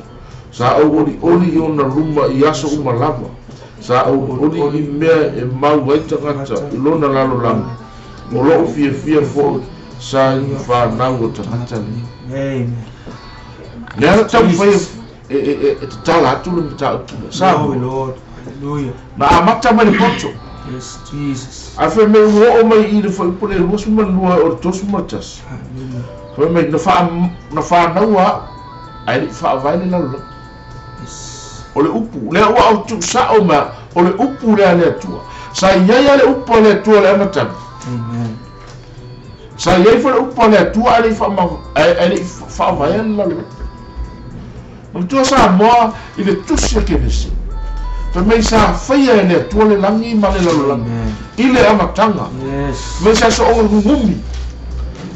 [SPEAKER 2] Sa ou olioli i ona luma i aso uma lava. Sa ou olioli i mea e mau ai tagata i lona lalolagi. O lou fiafia fo'i sa i fanau o tagata nei.
[SPEAKER 3] Amen.
[SPEAKER 2] Lea na taumafai e tatala atu le mataupu lea. Sa
[SPEAKER 3] Glory, Lord. Hallelujah.
[SPEAKER 2] na amata mai le poto.
[SPEAKER 3] Yes, Jesus.
[SPEAKER 2] Ae fai mai ua oo mai i le fuaiupu le 22 o le 31.
[SPEAKER 3] Hallelujah.
[SPEAKER 2] Fai mai na fanau au ae le'i faavae le lalolagi.
[SPEAKER 3] Yes.
[SPEAKER 2] O le upu lea ua au tuusao ma o le upu lea le Atua. Sa iai a le upu a le Atua le amataga.
[SPEAKER 3] Amen.
[SPEAKER 2] Sa iai foi le upu a le Atua ae le'i ae le'i faavaea le lalolagi. Manatua Samoa i le tusi a Kenese. Fai mai sa faia e le Atua le lagi ma le lalolagi.
[SPEAKER 3] Amen.
[SPEAKER 2] I le amataga.
[SPEAKER 3] Yes.
[SPEAKER 2] Mai sa sooga gugumi.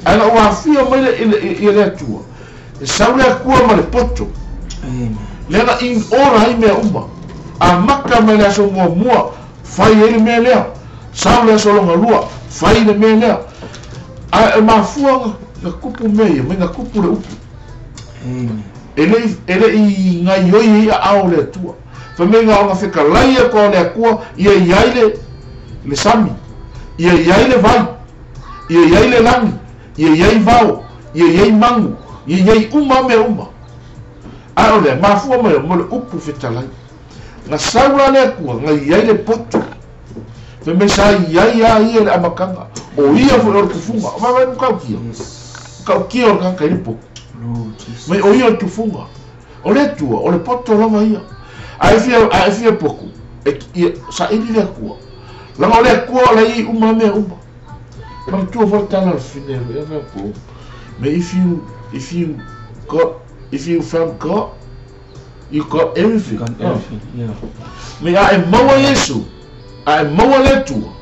[SPEAKER 2] Ae na ua afia mai le i le Atua. E sau le Atua ma le poto.
[SPEAKER 3] Amen.
[SPEAKER 2] Lea na in ora ai mea uma. A maka mai le aso muamua, fai ai le mea lea. Sau le aso longa lua, fai le mea lea. A e mafua nga kupu mea ia, mai nga kupu le upu.
[SPEAKER 3] Amen.
[SPEAKER 2] E le'i gaioi ai aao o le Atua. Fai mai ga ona fekalai e koa o le Atua, ia iai le sami, ia iai le vai, ia iai le lagi, ia iai vao, ia iai magu, ia iai uma mea uma. Ae o lea, mafua mai mo le upu fetalai. Ga sau la le Atua, ga iai le poto. Fai mai sa iai a ia le amataga. O ia foi o le tufuga. O vai mokaukia.
[SPEAKER 3] Yes.
[SPEAKER 2] Kaukia o le tagata i le poto.
[SPEAKER 3] Lord Jesus.
[SPEAKER 2] Mai o ia o le tufuga. O le Atua, o le poto lava ia. Ae fia poku, e ia, saili le Atua. Laga o le Atua o la iai uma mea uma. Manatua foi le tala o le fine e fai me if you found God, you got everything.
[SPEAKER 3] Got everything. Yeah.
[SPEAKER 2] Me a e maua Iesu, a e maua le Atua,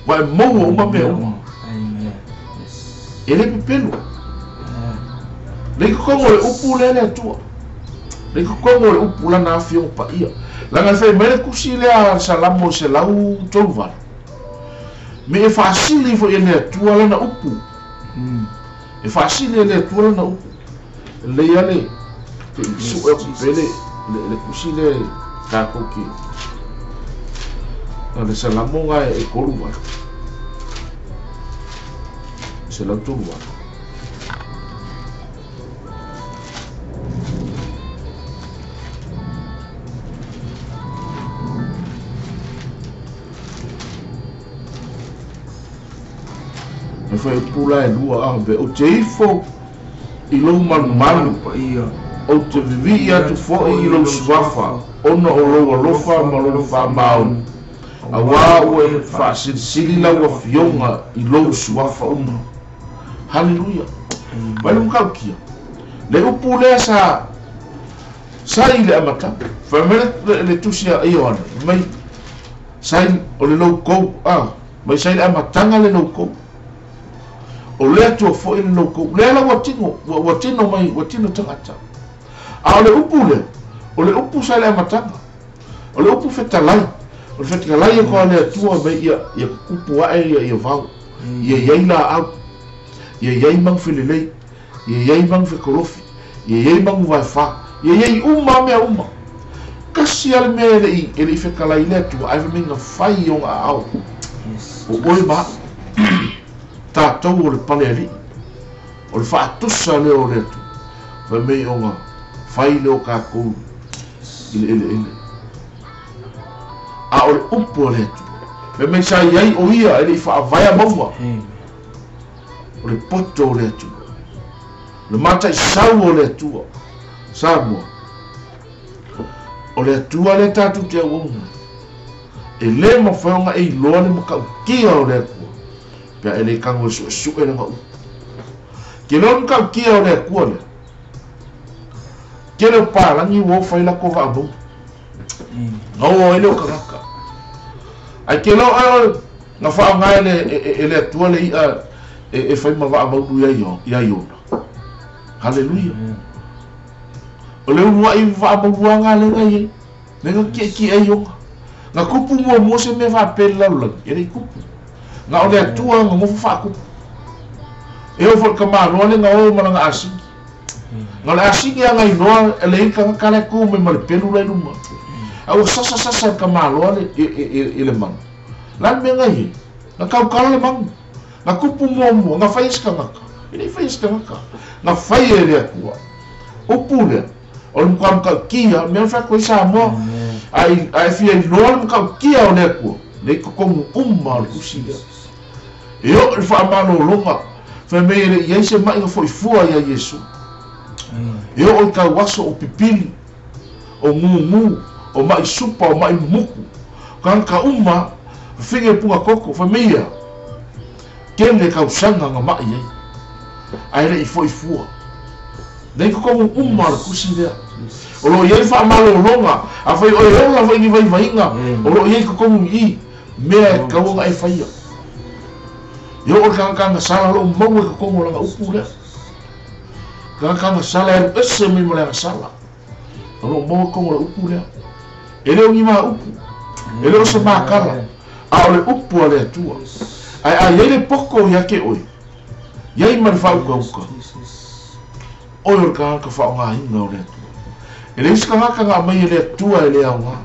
[SPEAKER 2] ua e maua uma mea uma.
[SPEAKER 3] Amen. Yes.
[SPEAKER 2] E le pepelu.
[SPEAKER 3] Yeah.
[SPEAKER 2] Le kokongo le upu le le Atua. Le kokongo le upu lana afioga paia. Laga e fai mai le kusi lea Salamo 138. Me e faasili foi e le Atua lana upu. E faasili e le Atua lana upu. Le ia le te isu e pele le kusi le tākou ki. Le Salamo nga e 38. 138. E fai pula e lua a be o te ifo i lou malumalu
[SPEAKER 3] Paia.
[SPEAKER 2] o te vivii atu fo'i i lou suafa ona o lou alofa ma lou faamaoni. Auā ua e faasilisili lau afioga i lou suafa uma. Haleluia. Vai le mokaukia. Le upu lea sa i le amataga. Fai mai le tusi a Ioane. Mai sai o le loukou mai sai le amataga le loukou. O le Atua foi le loukou. Lea la ua tino, ua tino mai, ua tino tagata. A o le upu lea, o le upu sa le amataga. O le upu fetalai. O le fetalai e koa le Atua mai ia kupu ae ia vao. Ia iai laau. Ia iai magu felelei. Ia iai magu fekolofi. Ia iai magu vaefā. Ia iai uma mea uma. Kasi a le mea e le'i fekalai le Atua, ae fai mai ga fai i ona aao.
[SPEAKER 3] Yes.
[SPEAKER 2] O oe ma tātou o le pale alii. O le faatusa lea o le Atua. Fai mai ona fai leo kākou i le eleele. A o le upu a le Atua. Fai mai sa iai o ia e le'i faavaea mauga.
[SPEAKER 3] Amen.
[SPEAKER 2] O le poto o le Atua. Le mataisau o le Atua. Samoa. O le Atua le tātou te auauna. E le mafai ona e iloa le makaukia o le Atua. Pea e le kago e suesue lana upu. Ke leo makaukia o le Atua lea. Ke leo pālagi ua o fai lako vaamau.
[SPEAKER 3] Amen.
[SPEAKER 2] Nga ua ele o kagaka. Ai ke leo ae nga whaangae le e le Atua le ia e fai ma vaamaulu ia iona. Haleluia.
[SPEAKER 3] Amen.
[SPEAKER 2] O le ulu ai vaamauluaga le ngai ai. Le nga ki ai ionga. Nga kupu mua mua se mea faapele lalolagi. E le'i kupu. Nga o le Atua nga ngofu faakupu. E o fo le kamaloa le nga o malanga asigi. Na le asigi aga iloa e le ika nga kala ku me ma le pelu le luma. A ua sasa sasa ka maloa le i le manu. La le mea ngai na kaukala le manu. Na kupu muamua, na fai e se tagata. E le i faia e se tagata. Na faia e le Atua. Upu lea, o le matua mea na fai atu ai Samoa, a e fia iloa le matautia o le Atua, nei totonu uma o le tusi lea. E oo i le faamalologa, fai mai e le i ai se mai na foifua ia Iesu. E oo i tauaso o pipili, o gugu, o mai supa, o mai mumuku. Tagata uma, fafine le puga koko, fai mai ia, tele tausaga na mai ai, ae le i foifua. Nei totonu uma o le tusi lea. O lo o i ai faamalologa, afai oe ola foi ni vaivaiga, o lo o i ai totonu i i, mea e tatau ona e faia. E oo le tagata agasala o lo o maua i totonu o lana upu lea. Tagata agasala e alu ese mai ma le agasala. O lo o maua i totonu o le upu lea. E le o ni ma upu, e le o se makala, a o le upu a le Atua. Ae a i ai le poto ia te oe, i ai ma le faaukauka, oe o le tagata faaaogaina o le Atua. E leai se tagata na aumai e le Atua e le aoga.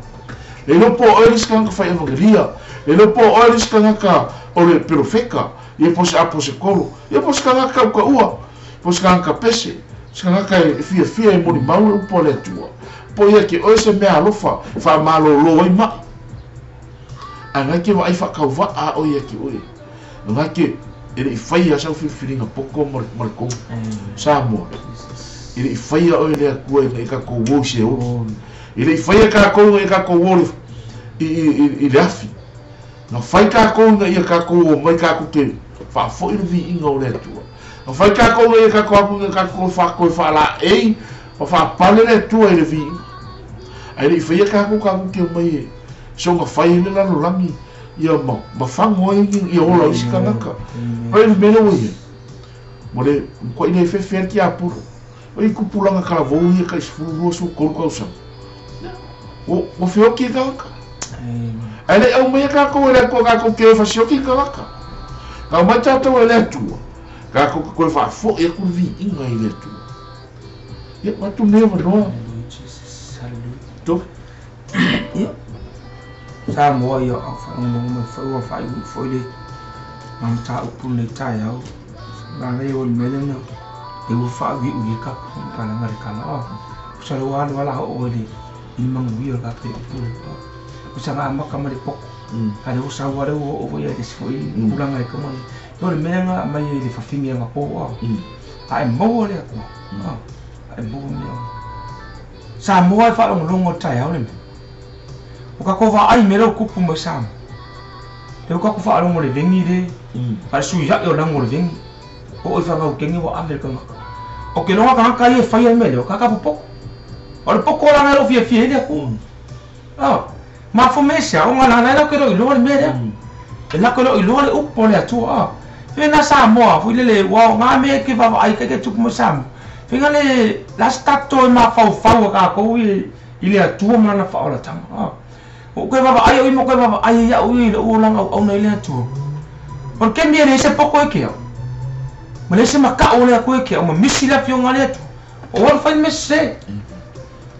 [SPEAKER 2] Le iloa po o oe le isi tagata fai evangelia, le iloa po o oe le isi tagata o le perofeta, ia po o se aposetolo, ia po o se tagata tautaua, po o se tagata pese, se tagata e fiafia e molimau le upu a le Atua. Po ia te oe se mea alofa e faamalolo ai mai. Ae na te vaai faatauvaa oe ia te oe. Na te e le i faia sau filifiliga poto ma le tonu. Samoa, e le i faia oe le Atua ina ia tatou o i Seoli. E le i faia tatou ina ia tatou o i le afi. Na fai tatou ina ia tatou o mai tatou te faafoi le viiga o le Atua. Na fai tatou ina ia tatou atu ina tatou toe faalaei ma faapale le Atua i le viiga. Ae le i faia tatou tatou te o mai e soga fai ai le lalolagi ia ma fago ai ia ola o isi tagata. Ai le mea lea ua i ai, ua le matuai le fefe ai le tiapolo. Oi tupulaga talavou ia tai 12, 13 tausaga. Ua feoti i tagata. Ae le i aumaia tatou e le Atua tatou te o e fasioti i tagata. Na aumai tatou e le Atua, tatou te toe faafoi atu le viiga i le Atua. Ia, avatu lenei avanoa. Tofi.
[SPEAKER 3] Ia, Samoa ia au faalogologo mai foi ua faaiuiu foi le mataupu lenei taeao. Manaia o le mea lea na lea ua faaiuiu i ai tatou faamatalaga i le tala. Masalo ua alu lava la oo i le i le manuia o le tatou upu lea. Ua saga amata mai le poto, a o lea ua sau lava lea ua oo foi i le isi foi tulaga e tatau ona i ai. O le mea lea na aumai ai i le fafine anapo, a e maua le Atua, a e maua mea uma. Samoa e faalogologo i le taeao lenei. O tatou vaai i mea lea ua tupu mai Samoa. Lea ua tatou faalogo i le vegi le, a le suiaʻi o lago o le vegi. Oo i Fagauteni ua ave le tagata. O ke loga tagata ia e faia le mea lea, o tagata popoto. O le poto la lena e le o fiafia ai le Atua. Mafua mai se ao, ona lana e latou te le o iloa le mea lea. E latou te le o iloa le upu a le Atua. Fai na Samoa foi lele, ua aoga mea e te vaavaai kai ke tupu mai Samoa. Fai le la se tatou e mafaufau a tatou i le Atua ma lana faaolataga. O koe vaavaai au ia ma koe vaavaai ai au ia i lou olaga auauna i le Atua. O le kemi e leai se poto e ke au. Ma leai se maka'u o le Atua e ke au, ma misi le afioga a le Atua. O alu fai le mea sese.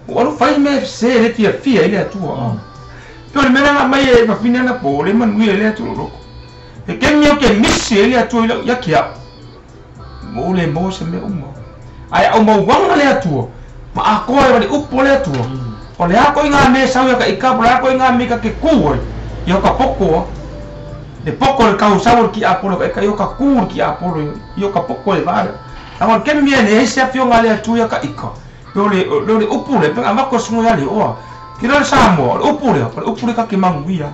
[SPEAKER 3] O alu fai le mea sese e le fiafia ai le Atua. Pe o le mea lea na aumai e fafine anapo, o le manuia ai le Atua i lou loto. Le kemi au ke misi ai le Atua i lau ia ke au. Mo le maua se mea uma. Ae aumauaga le Atua, ma atoa ai ma le upu a le Atua. O le a koʻi ngā mea e sau ia ka ika, po o le a koʻi ngā mea ka ke kū ai, ia o ka poto a. Le poto le tausau o le kiapolo ka ika, ia o ka kū le kiapolo ia o ka poto le vā lea. Leaga o le kemi e leai se afioga a le Atua ia ka ika, pe o le, o le upu lea, pe na avatu e le susuga ia Leoa. Ke lea o le Samoa, o le upu lea, o le upu lea ka ke manuia ai.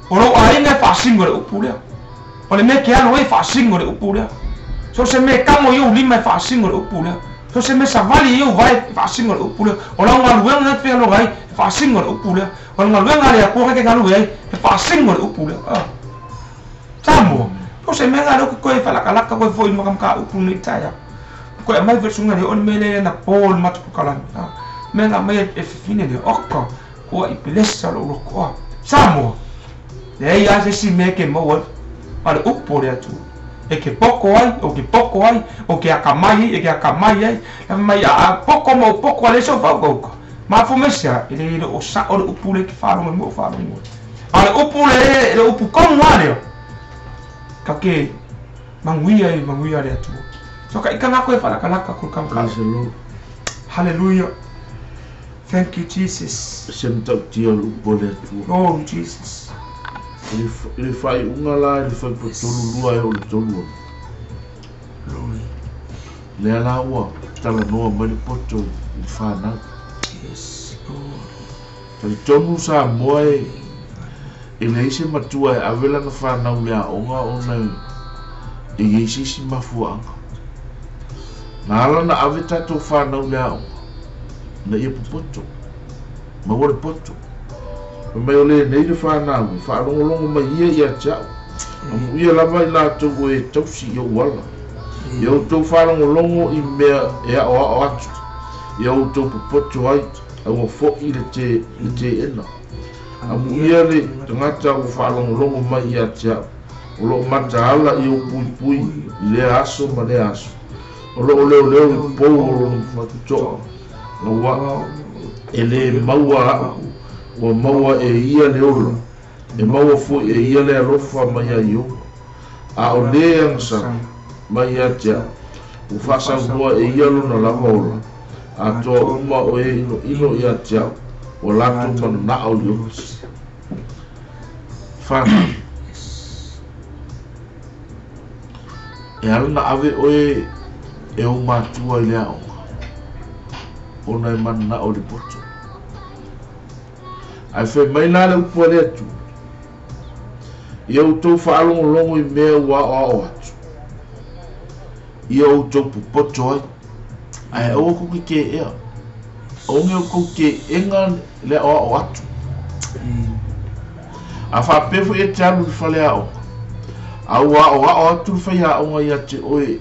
[SPEAKER 3] O lou aiga e faasino i le upu lea. O le mea e ke alu ai e faasino i le upu lea. So o se mea e tago i ou lima e faasino i le upu lea. So se mea savali i ou vae e faasino i le upu lea. O lau galuega na e te fealoga ai e faasino i le upu lea. O le galuega a le Atua e te galue ai e faasino i le upu lea. Samoa, so se mea lea ou te toe faalakalaka koe foi i le makamaka upu lenei taeao. Koe aumai foi le susuga le oo le mea lea na po i le matou polokalame. Mea na aumai e fafine lea, oka, ua i pelesa lou loto. Samoa, leai lava se isi mea e ke maua ai, a o le upu o le Atua. E ke poko ai, o ke poko ai, o ke akamai ai, e ke akamai ai. Le mai a poko mo poko ale so fau kau. Ma fu mesia, ele le o sa o le upu le ke whalonga mo whalonga. A le upu le, le upu kongu ale. Ka ke manguia i manguia le atua. So ka ikanga koe whalakalaka ko kamka.
[SPEAKER 2] Praise the Lord.
[SPEAKER 3] Hallelujah. Thank you, Jesus.
[SPEAKER 2] Se matautia o le upu a le Atua.
[SPEAKER 3] Glory, Jesus.
[SPEAKER 2] I le faaiuga la i le fuaipotolu 2 e oo i le 36.
[SPEAKER 3] Glory.
[SPEAKER 2] Lea la ua talanoa mai le poto i le whanau.
[SPEAKER 3] Yes, Lord.
[SPEAKER 2] Talitonu Samoa e e leai se matua e ave lana whanau le aoga ona e iai se isi mafuaaga. Na ala na ave tatou whanau le aoga. Na ia popoto. Maua le poto. Fai mai o lenei le whanau e whaalongolongo mai ia ia te au. Amuia lava i latou o e tausi i ou ala. Ia outou whaalongolongo i mea e aoao atu. Ia outou popoto ai, aua fo'i le te, le teena. Amuia le tagata ua whaalongolongo mai ia te au. O loo mataala i ou puipui i lea aso ma lea aso. O loo leoleo i pou o lona matoa. Aua e le maua au, ua maua e ia le ola. E maua foi e ia le alofa mai ia Ieova. A o le agasala mai ia te au, ua faasaunoa e ia lona lava ola. Atoa uma o e inoino ia te au, ua latou mananao i oti. Whanau. E ala na ave oe e ou matua i le aoga. Ona e mananao i le poto. Ae fai mai la le upu a le Atua. Ia outou faalogologo i mea ua aoao atu. Ia outou popoto ai. Ae aua kou ke teea. Aua ne outou teena le aoao atu. A faapea foi e te alu i le fale aoga. A ua aoao atu le faiaoga ia te oe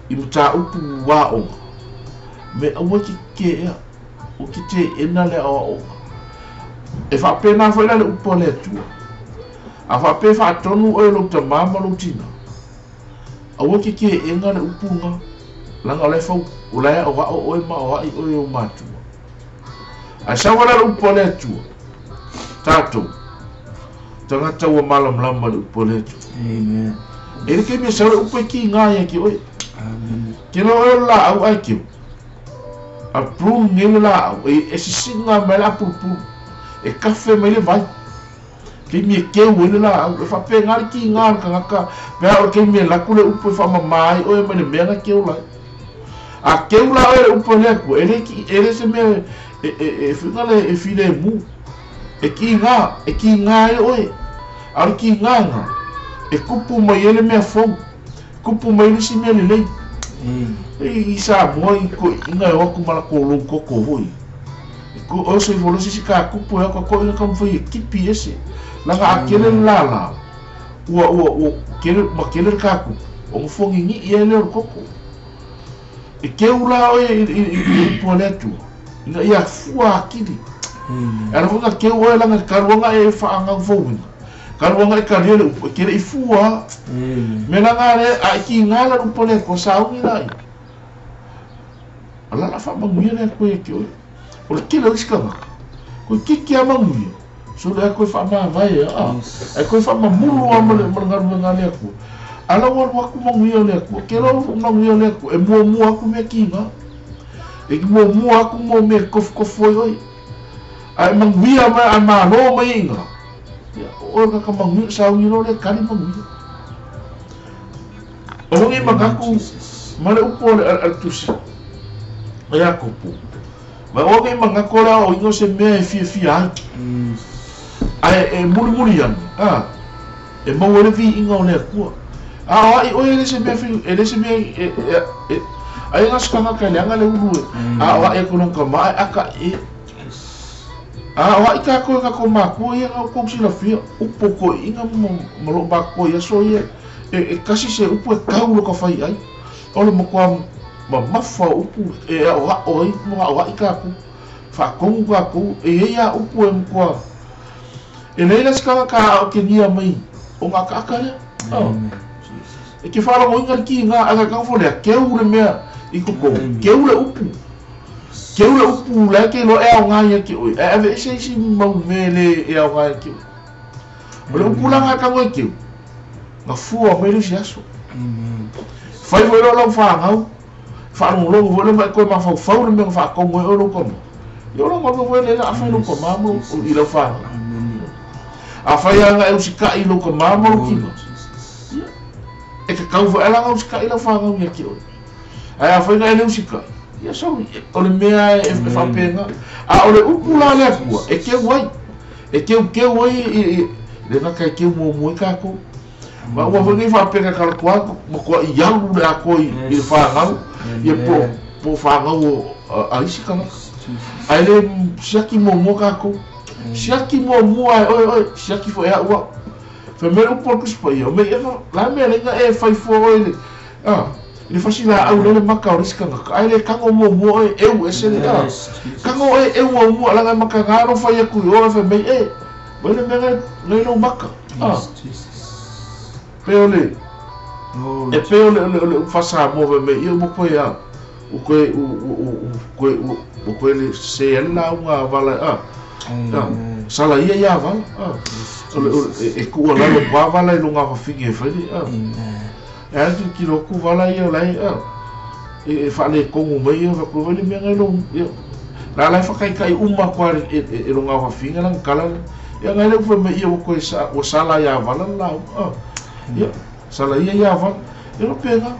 [SPEAKER 2] i mataupu aoga. Me aua ke teea. O ke teena le aoaoga. E faapena foi la le upu a le Atua. A faapea faatonu oe lou tamā ma lou tina. Aua ke teena le upu nga. Laga o la e fau, o la e aoao oe ma aoai oe e ou matua. Ae sau ala le upu a le Atua. Tatou. Tagata ua malamalama le upu a le Atua.
[SPEAKER 3] Amen.
[SPEAKER 2] E le taimi e sau le upu e kiga ia te oe.
[SPEAKER 3] Amen.
[SPEAKER 2] Ke loa oe o le laau ae keu. A prune nei le laau, e sisiga mai le apulupulu. E kafe mai le vai. Taimi e keu ai le laau. E faapena le kiga o le tagata. Pe a o le taimi e laku le upu e faamamā ai oe mai le mea na keu lai. A keu la oe le upu a le Atua, e le ki, e le se mea e whiga le e filemu. E kiga, e kiga ai oe. A o le kigaga, e kupu mai ai le mea fou. Kupu mai le isi mea lelei. E i Samoa i toeaiina e o atu ma latou lou toto foi. E o se ifo loa se isi katupu e o atu a toeaiina taumafai e tipi ese. Laga a tele le lala, ua, ua, ua tele, ma tele le katupu, ona foginii ai lea o le toto. E keu la oe i le upu a le Atua, ina ia fua atili. E ala foi na keu oe laga talu aga e faagaufauina. Talu aga e talia le upu, e te lei fua. Mea laga le, a e kiga la le upu a le Atua, sauni laia. A la la faamanuia le Atua ia te oe. O le tele o isi tagata, koe kiki a manuia, so le a koe faamavae a, ae koe faamamulu a ma le galuega a le Atua. A la ua alu atu manuia o le Atua, ke loa manuia o le Atua, e muamua atu mea kiga. E muamua atu mo mea e tofutofu ai oe. Ae manuia mai, ae malo mai e iga. Ia, o oe kaka manuia, sauni loa le kali manuia. O hongi manatu ma le upu a le tusi, e Iakopo. Mai o nei manatu o le aoaoina o se mea e fiafia ai. Ae e mulimuli ane, a, e maua ai le viiga o le Atua. A aoai oe e le se mea e le se mea e, e, ai na se tagata e leaga le ulu e aoai atu i lona tama ae aka e. A aoai tatou e tatou matua ia na outou silafia, upu o toeaiina ma loo matua i aso ia, e kasi se upu e tau lo ka fai ai. O le matua mamafa o upu e aoao ai ma aoai tatou. Faatonu tatou, e iai a upu e matua. E leai la se tagata a aokenia mai o ngā akaaka lea.
[SPEAKER 3] Amen.
[SPEAKER 2] E ke whalango inga ki ngā aga kanga fo lea keu le mea i koko keu le upu. Keu le upu le ke lo e au ngā ia ki oi. E ave ese isi mau me le e au ngā ia ki oi. O le upu la ngā kango e keu. Ngā fua mai le si aso. Whai fo ero lau whāngau. Whaalongolongo fo le mai koe mawhau le mea whaakongo e oro kama. Ia ora ngā fo le a whai loko mamo i lau whāngau. A whai anga e usika i loko mamo lo kino. E ka kau fo ela ngā usika i lau whāngau ia ki oi. Ai a whai ngā e le usika. Ia so, o le mea e whapenga. A o le upu la lea kua, e keu ai. E keu keu ai i le ngaka e keu mua mua i kākou. Ma ua whai ngai whapenga kalakoa, ma kua i alu le ako i le whāngau. Ia po whāngau o a isi kanaka. Ai le siaki mua mua kākou. Siaki mua mua ai, oi oi, siaki fo ea ua. Whai mea upu o kusipa ia, me ia la mea lenga e whai fua oi le. Le fasi la au lele maka o isi kanaka. Ai le kango mua mua oi, eu e sele. Kango oi, eu mua mua, langa maka ngaro whai aku i ora whai mei e. Wai le mea ngai lo maka. Pe o le, e pe o le whasa mua whai mei, ia mo koe a. U koe, u koe le se ala unga wala, Sala ia ia wala, E kua lalo kwa wala i lunga wawhingi e whairi, E atu ki roku wala ia lai, E whaale kongu mai ia, whaku wale mea ngai lo, La lai whakaikai uma kwa e lunga wawhingi lang kala, Ia ngai le uwha mai ia wako e sala ia wala lau, Ia, sala ia ia wala, Ia no penga,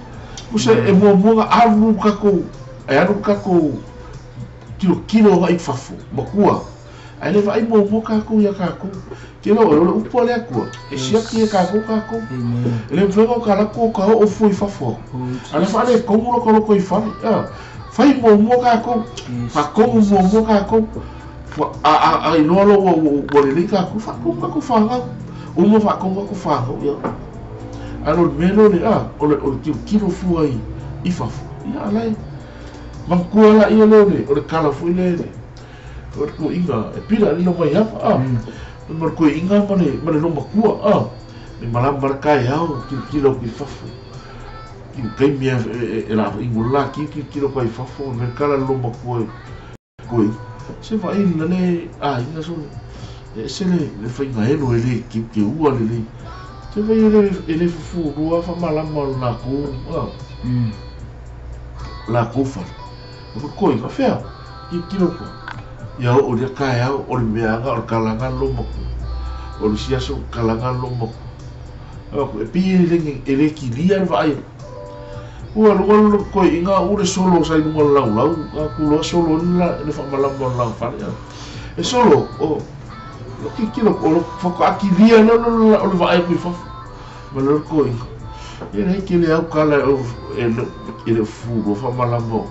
[SPEAKER 2] Usa e mua mua alu kako, e alu kako kilo kilo nga i fafo, makua. Ai le vai mua mua kako ia kako. Ke lo o le upu le akua. E siaki e kako kako. E le mfenga o kalako ka o fo i fafo. Ale fa le kongu lo koloko i fale. Fai mua mua kako. Fa kongu mua mua kako. A iloa lo ua lelei kako. Fa kongu kako whangau. Uma fa kongu kako whangau. Ia. Alo le mea le o le kilo kilo fua i fafo. Ia alai. Mangkua la ia le o le kala fui le o le ko inga e pira le mai apa ma le ko inga ma le lo makua le malam baraka e au kilo kilo ki fafo ki kai mea e la ingola ki kilo kai fafo me kala lo makua ko se va ina le a inga so e se le whainga helo e le ki ke ua le le se vai e le fufu rua fa malama la ko la ko fa o ko inga fea ki kilo ko ia o le kai au o le mea o le kalanga lo maku o le siaso kalanga lo maku o e pi e le kilia le vaai ua luga ko inga u le solo sai lunga lau lau a ku lo solo la le fa malama la fale e solo o lo ki kilo o lo foko akilia lo lo o le vaai ku fa ma lo ko inga e le ki le au kala o e le fu lo fa malama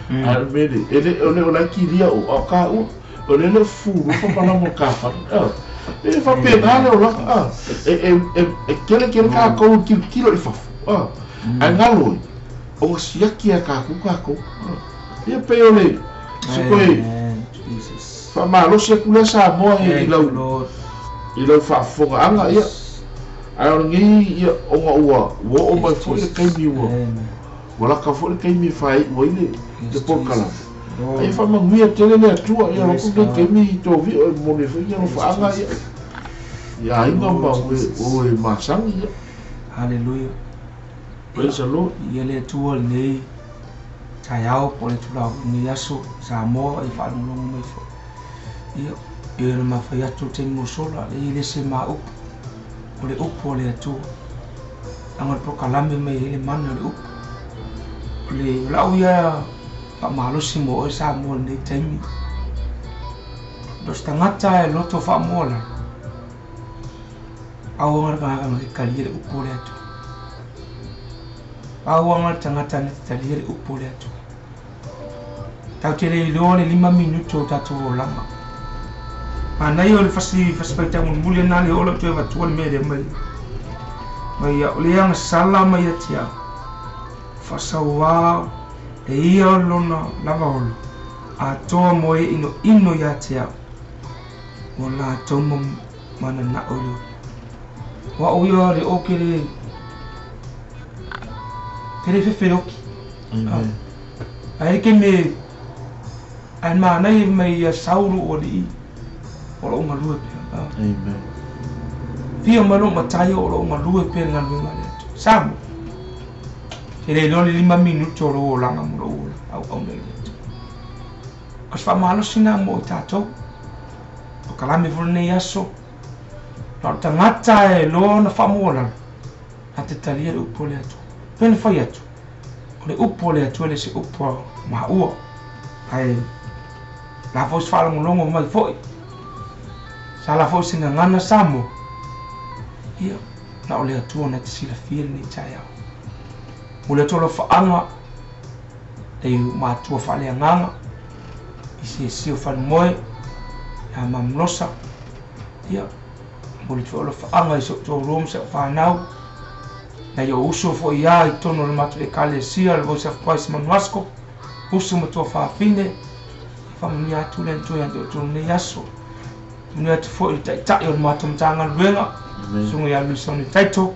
[SPEAKER 2] a mele e le o le o la kilia o a ka o o le le fu lo fa malama ka fa e fa pe na le o la e kele kele ka ko ki kilo i fa a ngalo o siaki a ka ku ia pe o le se koe
[SPEAKER 3] Jesus
[SPEAKER 2] fa malo se kula sa mo i lau fa fonga anga ia a o ngi ia o nga ua wo o mai fo le kai mi ua wala ka fo le kai mi fai wo ile te pokala ai fa manguia tele le atua ia lo ku ke mi to vi o mo le fo ia lo fa anga ia ia inga ma o e masang ia.
[SPEAKER 3] Hallelujah.
[SPEAKER 2] Praise the Lord.
[SPEAKER 3] Ia le atua nei taiao po le tula ni aso Samoa i whaalongolongo mai fo. Ia e na mawhai atu te mo sola le le se ma upu. O le upu o le atua. Anga le prokalame mai le mana le upu. O le lau ia pa malosi mo o Samoa nei taimi. Los tangata e loto whaamola. Au anga le ngaka kali le upu o le atua. Au anga le tangata na te talia le upu o le atua. Tau te le iloa le 5 minuto o tātou olanga. Manai o le fasi paita muli na le ola toe vatua le mea le mai. Mai ia o le anga sala mai atia. Fasaua e ia o lona lava olo. A toa moe ino ino ia tia. O la tomo mana na olo. Wa o ia le o kere Te le fefeloki.
[SPEAKER 2] Amen.
[SPEAKER 3] Ae ke me ae mānai mai ia saulu o alii o loo galue pea.
[SPEAKER 2] Amen.
[SPEAKER 3] Fia mai loo matai o loo galue pea le galuega a le Atua. Samoa. Te le iloa le 5 minute o lou olaga mo lou ola auauna i le Atua. O se faamalosi na mo i tatou. O kalame foi lenei aso. Na o le tagata e loa ona faamualalo, na te talia le upu a le Atua. Pe na fai atu, o le upu a le Atua e le se upu a maua. Ae la foi se faalogologo mai foi. Sa la foi se gagana Samoa. Ia, na o le Atua na te silafia lenei taeao. Mo le Atua alofaaga, e matua faaleagaga, i siesie o falemoe, ia Mamlosa, ia, mo le Atua alofaaga i si ou toalua ma si au fanau, nai ou uso foi ia i totonu o le matou Ekalesia, le Voice of Christ Manuasco, uso ma tuafafine, e faamanuia atu le Atua ia te outou lenei aso. Manuia atu foi le taitai o le matou Matagaluega, Susuga ia Luisone Taito,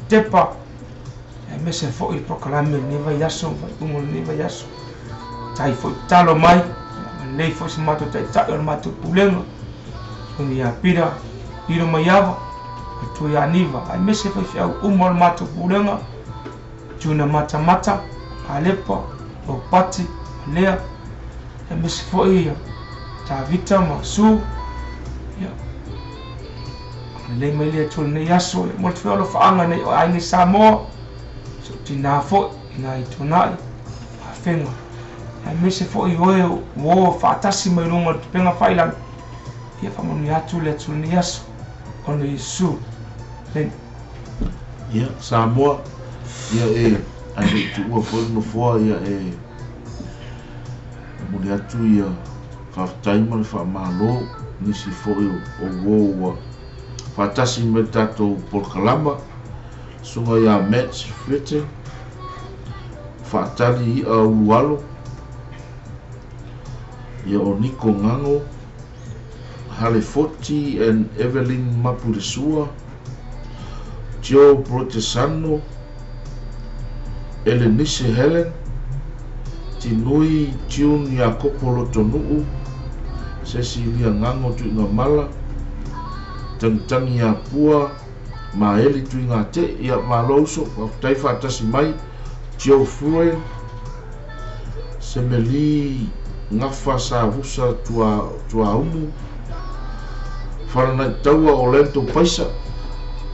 [SPEAKER 3] Tepa, aemaise foi le polokalame i lenei vaiaso ma faaiuga o lenei vaiaso. Tai foi tatalo mai, lelei foi se matou taitai o le matou pulega, Susuga ia Pira Hilo Maiava, Matua ia Aniva, aemaise foi feau uma o le matou pulega, Juna Matamata, Alepa, Ropati, Lea, aemaise foi ia Tavita ma Su, ia, lelei mai le Atua lenei aso, ia mo le foi alofaaga nei o aiga i Samoa, si ou tinā foi, ina i Tuanai, Afega, aemaise foi oe ua faatasi mai luga o le tupega failagi, ia faamanuia atu le Atua lenei aso, ona Iesu. Amen.
[SPEAKER 2] Ia, Samoa, ia e, ae le i tuua foi le nofoa, ia e momoli atu ia faafetai ma le faamalo nisi foi o uo ua faatasi mai le tatou polokalama, susuga ia Mats Fete, Faatali I'a Ulualo, ia o Niko Gago, Halefoti and Evelyn Mapulesua, Joe Brotesano, Elenice Helen, Tinui June Iakopo Lotonu'u, Cecilia Gago Tuigamala, Tangitangi Apua, Maeli Tuigate'i, ia malo uso, faafetai faatasi mai, Joe Fue, Semeli Gafa Savusa Tuaumu, Falanaitaua Orlando Paisa,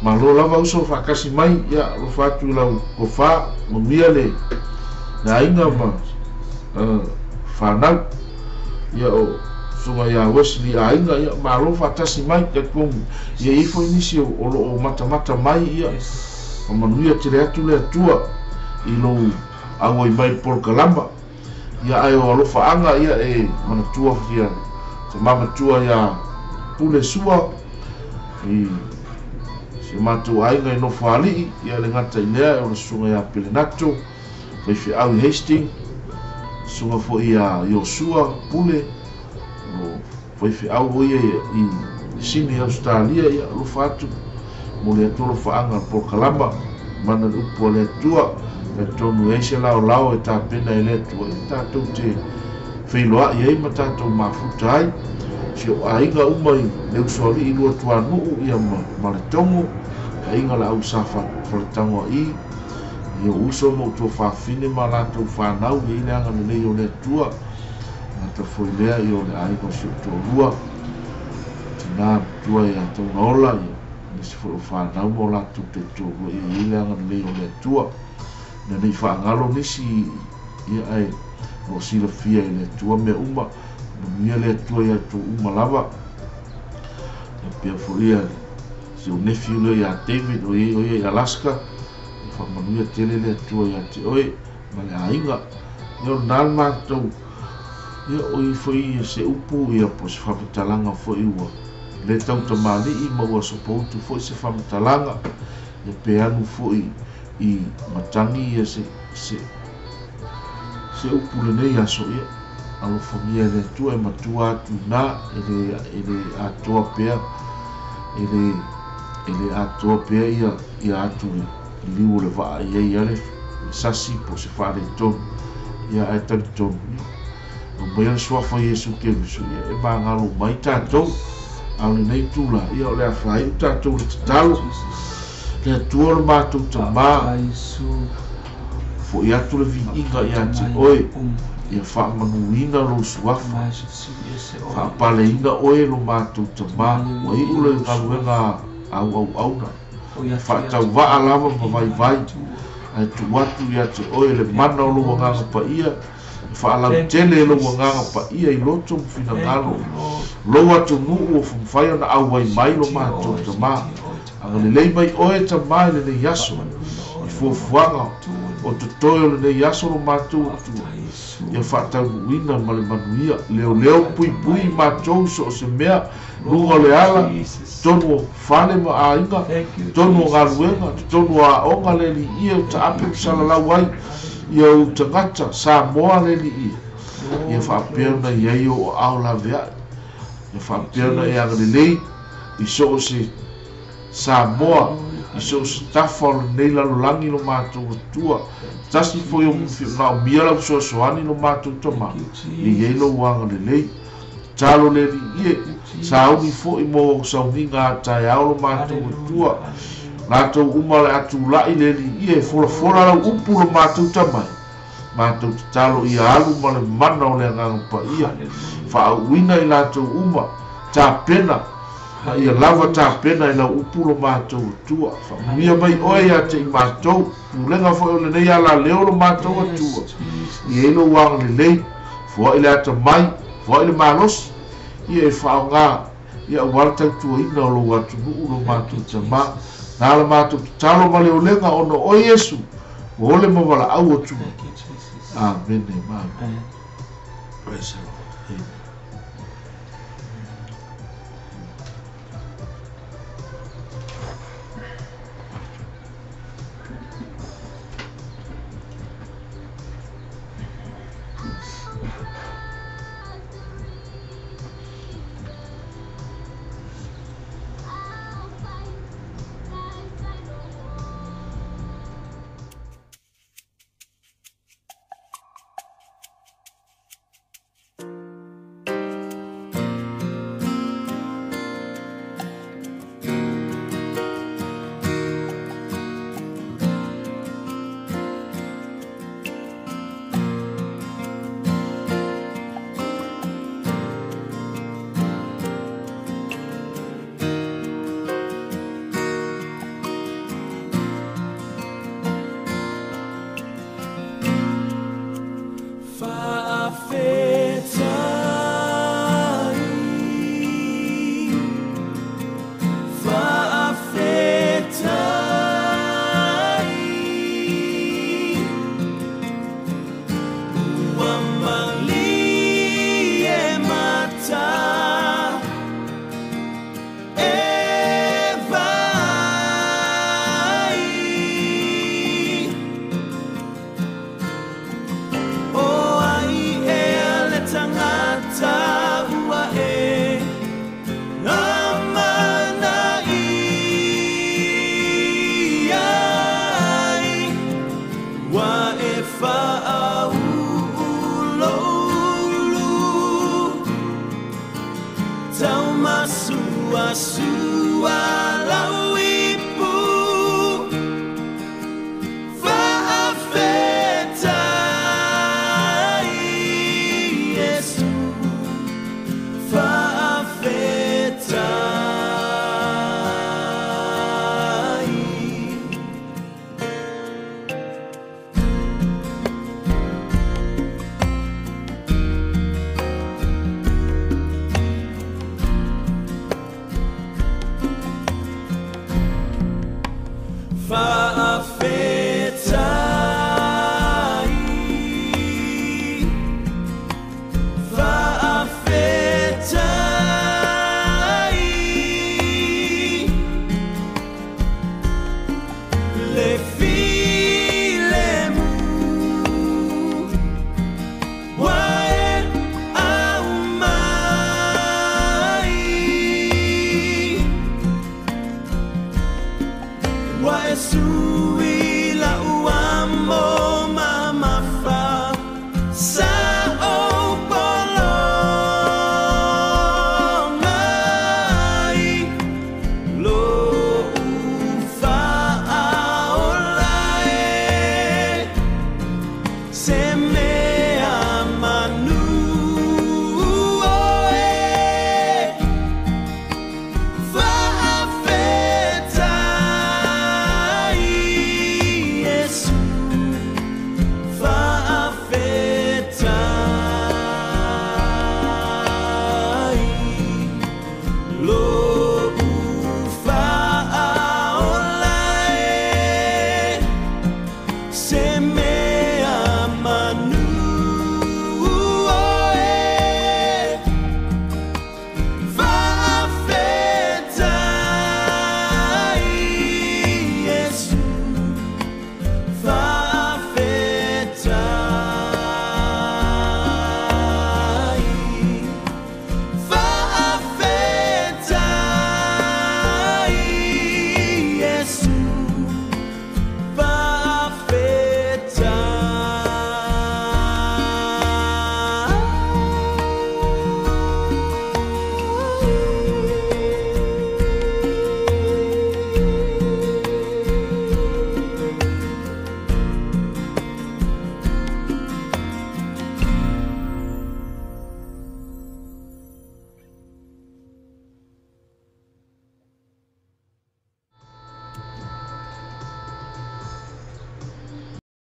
[SPEAKER 2] malo lava uso faatasi mai, ia alofa atu i lau tofa, manuia le aiga ma fanau, ia o susuga ia Wesley Aiga, ia malo faatasi mai, talitonu ia i ai foi nisi o loo matamata mai, ia manuia tele atu le Atua i lou auai mai le polokalama, ia ae o alofaaga ia e manatua ia tama matua ia Pule Sua i si o matou aiga i Nofoalii, ia le gata i lea o le susuga ia Pelenato faifeau i Hastings, susuga foi ia Iosua Pule o faifeau o ia i Sini Australia, ia alofa atu mo le Atua alofaaga le polokalama mana le upu a le Atua, talitonu e ai se laolao e tapena e le Atua ia tatou te feiloai ai ma tatou mafuta ai si o aiga uma i le usoalii lua tuanuu ia ma le Togo, aiga la au sa faletagoai ia uso ma outou fafine ma latou fanau ia i le agalelei o le Atua, gata foi lea ia o le aiga o si ou toalua tina matua ia Taunaola ia nisi foi o fanau ma o latou taitoalua ia i le agalelei o le Atua, ina nei faagalo nisi ia ae o silafia i le Atua mea uma, manuia le Atua ia outou uma lava. Ia pea foi ia si ou nephew lea ia David o ia i Alaska, ia faamanuia tele le Atua ia te oe ma le aiga. Ia o lena le matou, ia o i foi ia se upu ia po se faamatalaga foi ua le tautamalii ma ua sopoutu foi se faamatalaga, ia pe anu foi i matagi ia se upu lenei aso, ia alofagia e le Atua e matua atu ina e le atoa pea, e le atoa pea ia atu le liu o le vaa i ai ale sasi po se faaletonu ia ae talitonu ia aumaia le suafa Iesu Keriso ia e magalo mai tatou a o lenei tula ia o le afai'u tatou le tatalo le Atua o le matou tamā fo'i atu le viiga iā te oe ia faamanuina lou suafa faapaleina oe lo matou tamā ua iʻu le galuega au auauna faatauva'a lava ma vaivai ae tuu atu iā te oe le mana o lou agaga paia e faalautele e lou agaga paia i loto ma finagalo lou atunu'u ua mafai ona auai mai lo matou tamā agalelei mai oe tamā i lenei aso i fuafuaga o totoe o lenei aso lo matou Atua ia faataunuuina ma le manuia leoleo puipui matou so o se mea luga o le ala totonu o fale ma aiga totonu o galuega totonu o aoga le Aliia o taape ma salalau ai ia ou tagata Samoa le Aliia ia faapea ona i ai ou aao laveai ia faapea ona e agalelei i so o se Samoa i so o se tafa o lenei lalolagi lo matou Atua tasi foi o naomia lau fesoasoani lo matou tamā ia i ai lou agalelei tatalo le Alii e sauni fo'i mo sauniga a taeao lo matou Atua latou uma le atula'i le Alii e folafola lau upu lo matou tamai matou tatalo ia alu ma le mana o le agaga paia faauuina i latou uma tapena ma ia lava tapena i lau upu lo matou Atua faamanuia mai oe iā te i matou pulega fo'i o lenei alaleo lo matou Atua ia i ai lou agalelei foa'i le atamai foa'i le malosi ia e faaaogā ia auā le tautuaina o lou atunu'u lo matou tamā na la matou tatalo ma le olega ona oe Iesu ua ole ma valaau atu. Amene ma amene. Praise the Lord. Amen.
[SPEAKER 1] Wa e